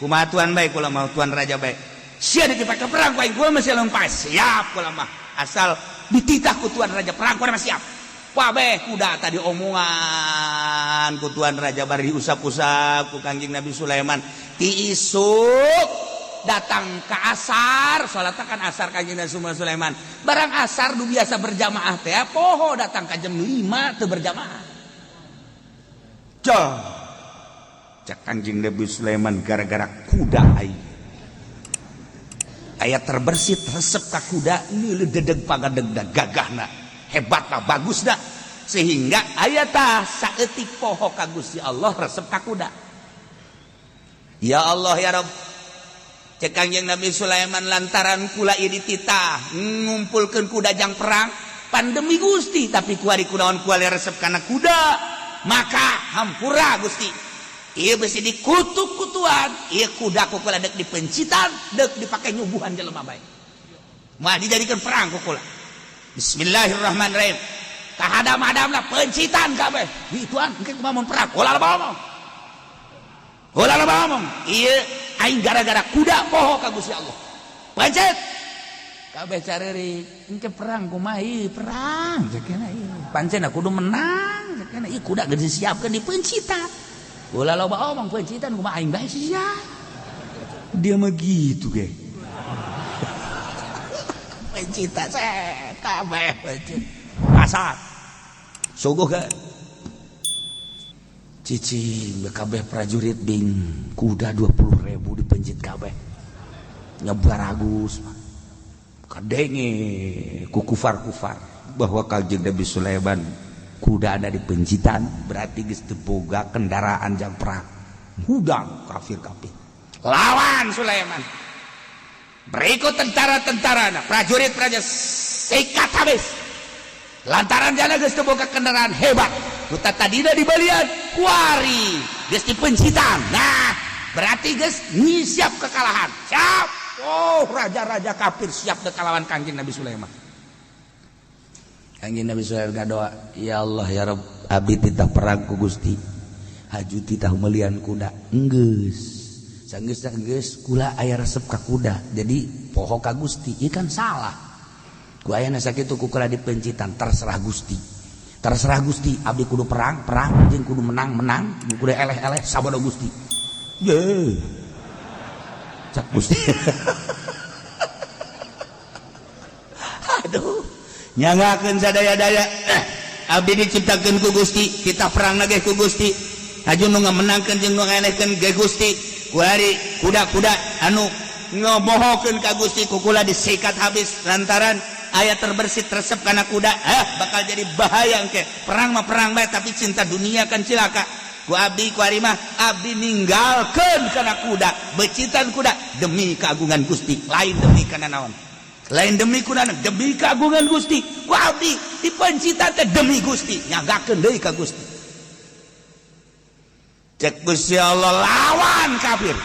Kumaha tuan bae kula mau tuan raja bae. Sia dipake perang ku aing kula mah sia lompat. Siap kula mah. Asal dititah ku tuan raja perang kula mah siap. Wabeh kuda tadi omongan ku tuan raja bari diusap-usap ku Kangjeng Nabi Sulaiman. Ti isuk datang ke asar, salat kan asar Kangjeng Nabi Sulaiman. Barang asar du biasa berjamaah teh poho datang ka jam 5 teu berjamaah. Cah. Cak Kangjeng Nabi Sulaiman gara-gara kuda aing. Aya terbersit resep ka kuda neuleuh dedeg pagadegna gagahna. Hebatna bagusna sehingga aya tah saeutik poho ka Gusti Allah resep ka kuda. Ya Allah ya Rabb. Cek Kangjeng Nabi Sulaiman lantaran kula ieu dititah ngumpulkeun kuda jang perang pandemi Gusti tapi kuari kunaon kuali resep kana kuda maka hampura Gusti. Ieu besi dikutuk kutuan ieu kuda ku kula deuk dipencitan deuk dipake nyubuhan jelema bae. Moal dijadikeun perang ku kula. Bismillahirrahmanirrahim. Kahadam-hadamna pencitan kabeh. Di tuan engke kumaha mun perang? Ulah loba omong. Ulah loba omong. Ieu aing gara-gara kuda poho ka Gusti Allah. Pencet. Kabeh careurik. Engke perang kumaha ieu? Perang cekena ieu. Pancen kudu menang cekena ieu kuda geus disiapkeun di pencitan. Ulah loba omong pencitan kumaha aing bae sia. Dia mah gitu ge. Pencita kabeh pencit. Pasar. Suguh ke. Cicing kabeh prajurit bing kuda 20.000 dipencit kabeh. Nyebar Agus kadenge ku kufar-kufar bahwa Kanjeng Nabi Sulaiman kuda ada di pencitan, berarti geus teu boga kendaraan jang perang. Hudang kafir-kafir lawan Sulaiman. Berikut tentara-tentara, prajurit-prajurit sikat habis. Lantaran jana geus teu boga kendaraan hebat. Nu tadina dibalian kuari geus dipencitan. Nah, berarti geus siap kekalahan. Siap. Oh, raja-raja kafir siap kekalahan Kanjeng Nabi Sulaiman. Kanjeng Nabi Sulaiman ngadoa, "Ya Allah ya Rabb, abdi titah perang ku Gusti. Haju titah melian kuda." Enggeus. Sanggeus geus kula aya resep ka kuda. Jadi poho ka Gusti, ieu kan salah. Ku ayana sakitu ku kula dipencitan, terserah Gusti. Terserah Gusti, abdi kudu perang, perang jeung kudu menang, menang, kudu eleh-eleh sabodo Gusti. Ye. Cak Gusti. Aduh. Nyangakeun sadaya-daya, abdi diciptakeun ku Gusti, kita perang lagi ku Gusti. Haju nu ngamenangkeun jeung nu ngelehkeun ge Gusti. Kuari kuda-kuda anu ngobohokeun ka Gusti ku kula disikat habis lantaran aya terbersit resep kana kuda, bakal jadi bahaya engke. Perang mah perang bae tapi cinta dunia kan cilaka. Ku abdi kuari mah abdi ninggalkeun kana kuda, becitan kuda demi keagungan Gusti, lain demi kana naon. Lain demi kuda, demi keagungan Gusti. Ku abdi dipencitan teh demi Gusti, nyagakeun deui ka Gusti. Cek Gusti Allah lawan kafir.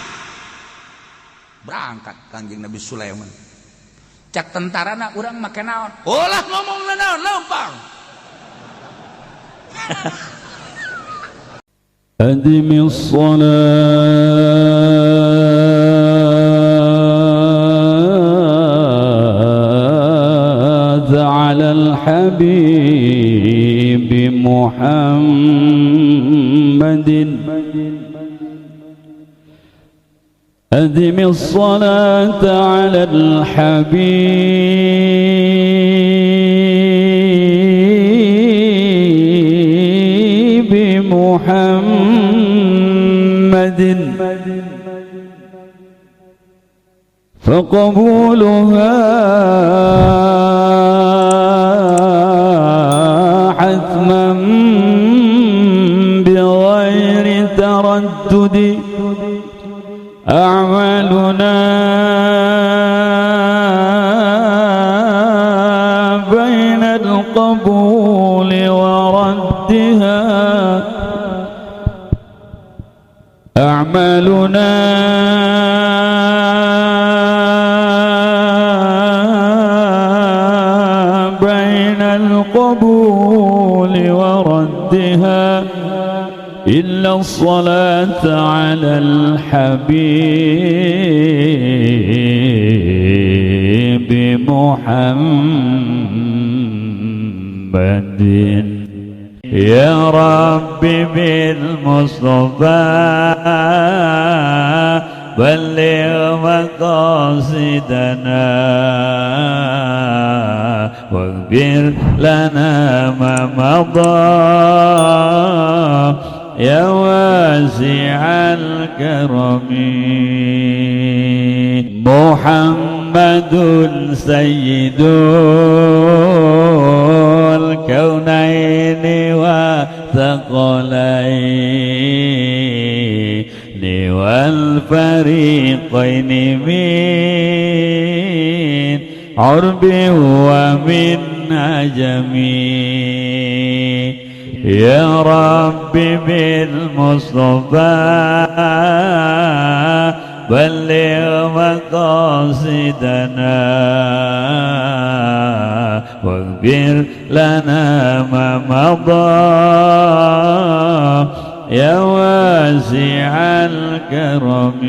Berangkat Kanjeng Nabi Sulaiman. Cak tentarana urang make naon? Ulah ngomong naon, lempang. أدم الصلاة على الحبيب محمد أدم الصلاة على الحبيب محمد فقبولها حتما بغير تردد أعمالنا بين القبول وردها أعمالنا بين القبول وردها إلا الصلاة على الحبيب محمد يا رب بالمصطفى بلغ مقاصدنا واغفر لنا ما مضى يا واسع الكرم محمد سيد الكونين والثقلين والفريقين من عرب ومن عجم يا رب بالمصطفى بلغ مقاصدنا واغفر لنا ما مضى يا واسع الكرم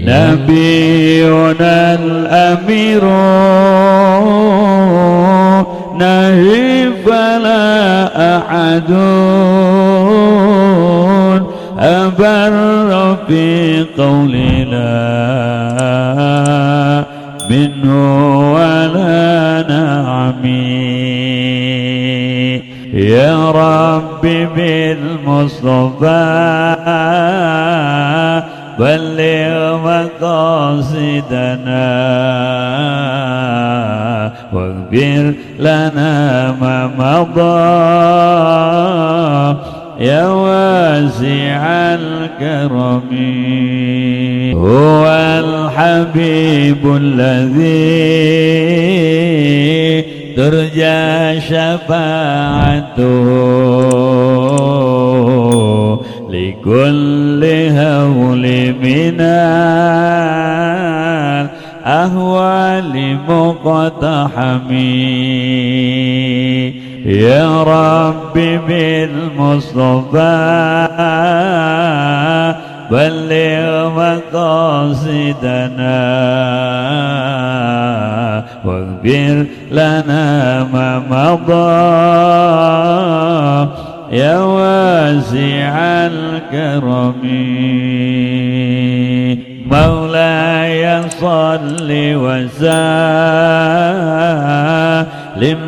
نبينا الأمير نهي فلا أحد أبر في قولنا منه ولا نعمي يا رب. رب بالمصطفى بلغ مقاصدنا واغفر لنا ما مضى يا واسع الكرم. هو الحبيب الذي ترجى شفاعته لكل هول من الأهوال مقتحم. يا رب بالمصطفى بلغ مقاصدنا واغفر لنا ما مضى يا واسع الكرم. مولاي صل وسلم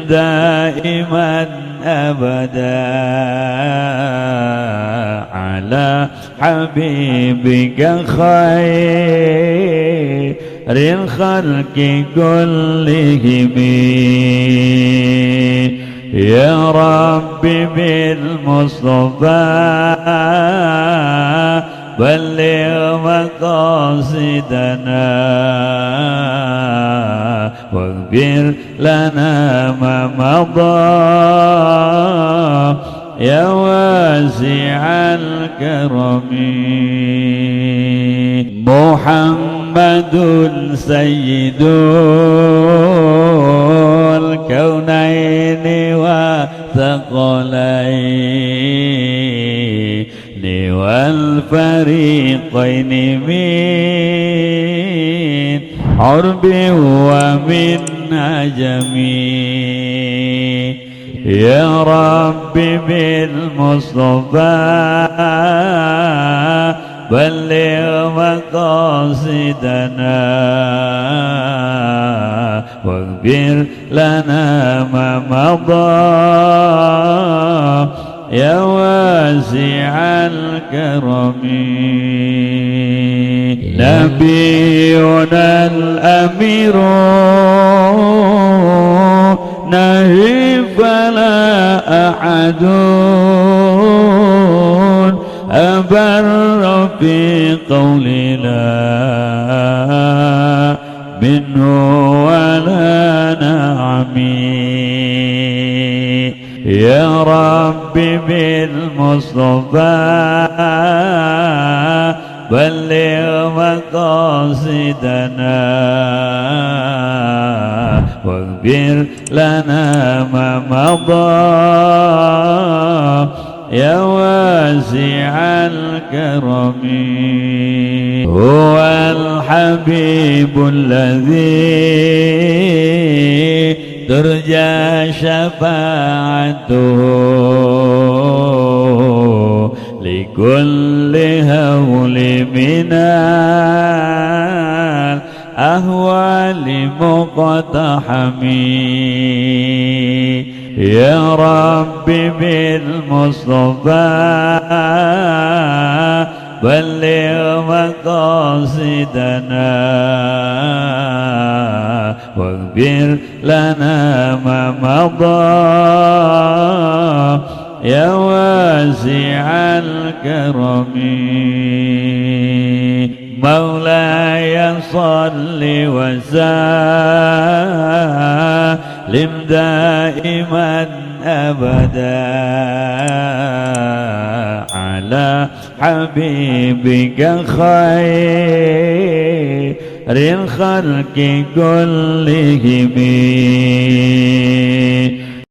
دائما أبدا على حبيبك خير الخلق كلهم. يا رب بالمصطفى بلغ مقاصدنا واغفر لنا ما مضى يا واسع الكرم. محمد سيد الكونين والثقلين والفريقين من عرب ومن عجم. يا رب بالمصطفى بلغ مقاصدنا واغفر لنا ما مضى يا واسع الكرم. نبينا الأمير نهي فلا أحد أبر في قولنا منه ولا نعمي. يا رب بالمصطفى بلغ مقاصدنا واغفر لنا ما مضى يا واسع الكرم. هو الحبيب الذي ترجى شفاعته لكل هول من الأهوال مقتحم. يا رب بالمصطفى بلغ مقاصدنا واغفر لنا ما مضى يا واسع الكرم. مولاي صل وسلم دائما أبدا على حبيبك خير الخلق كلهم.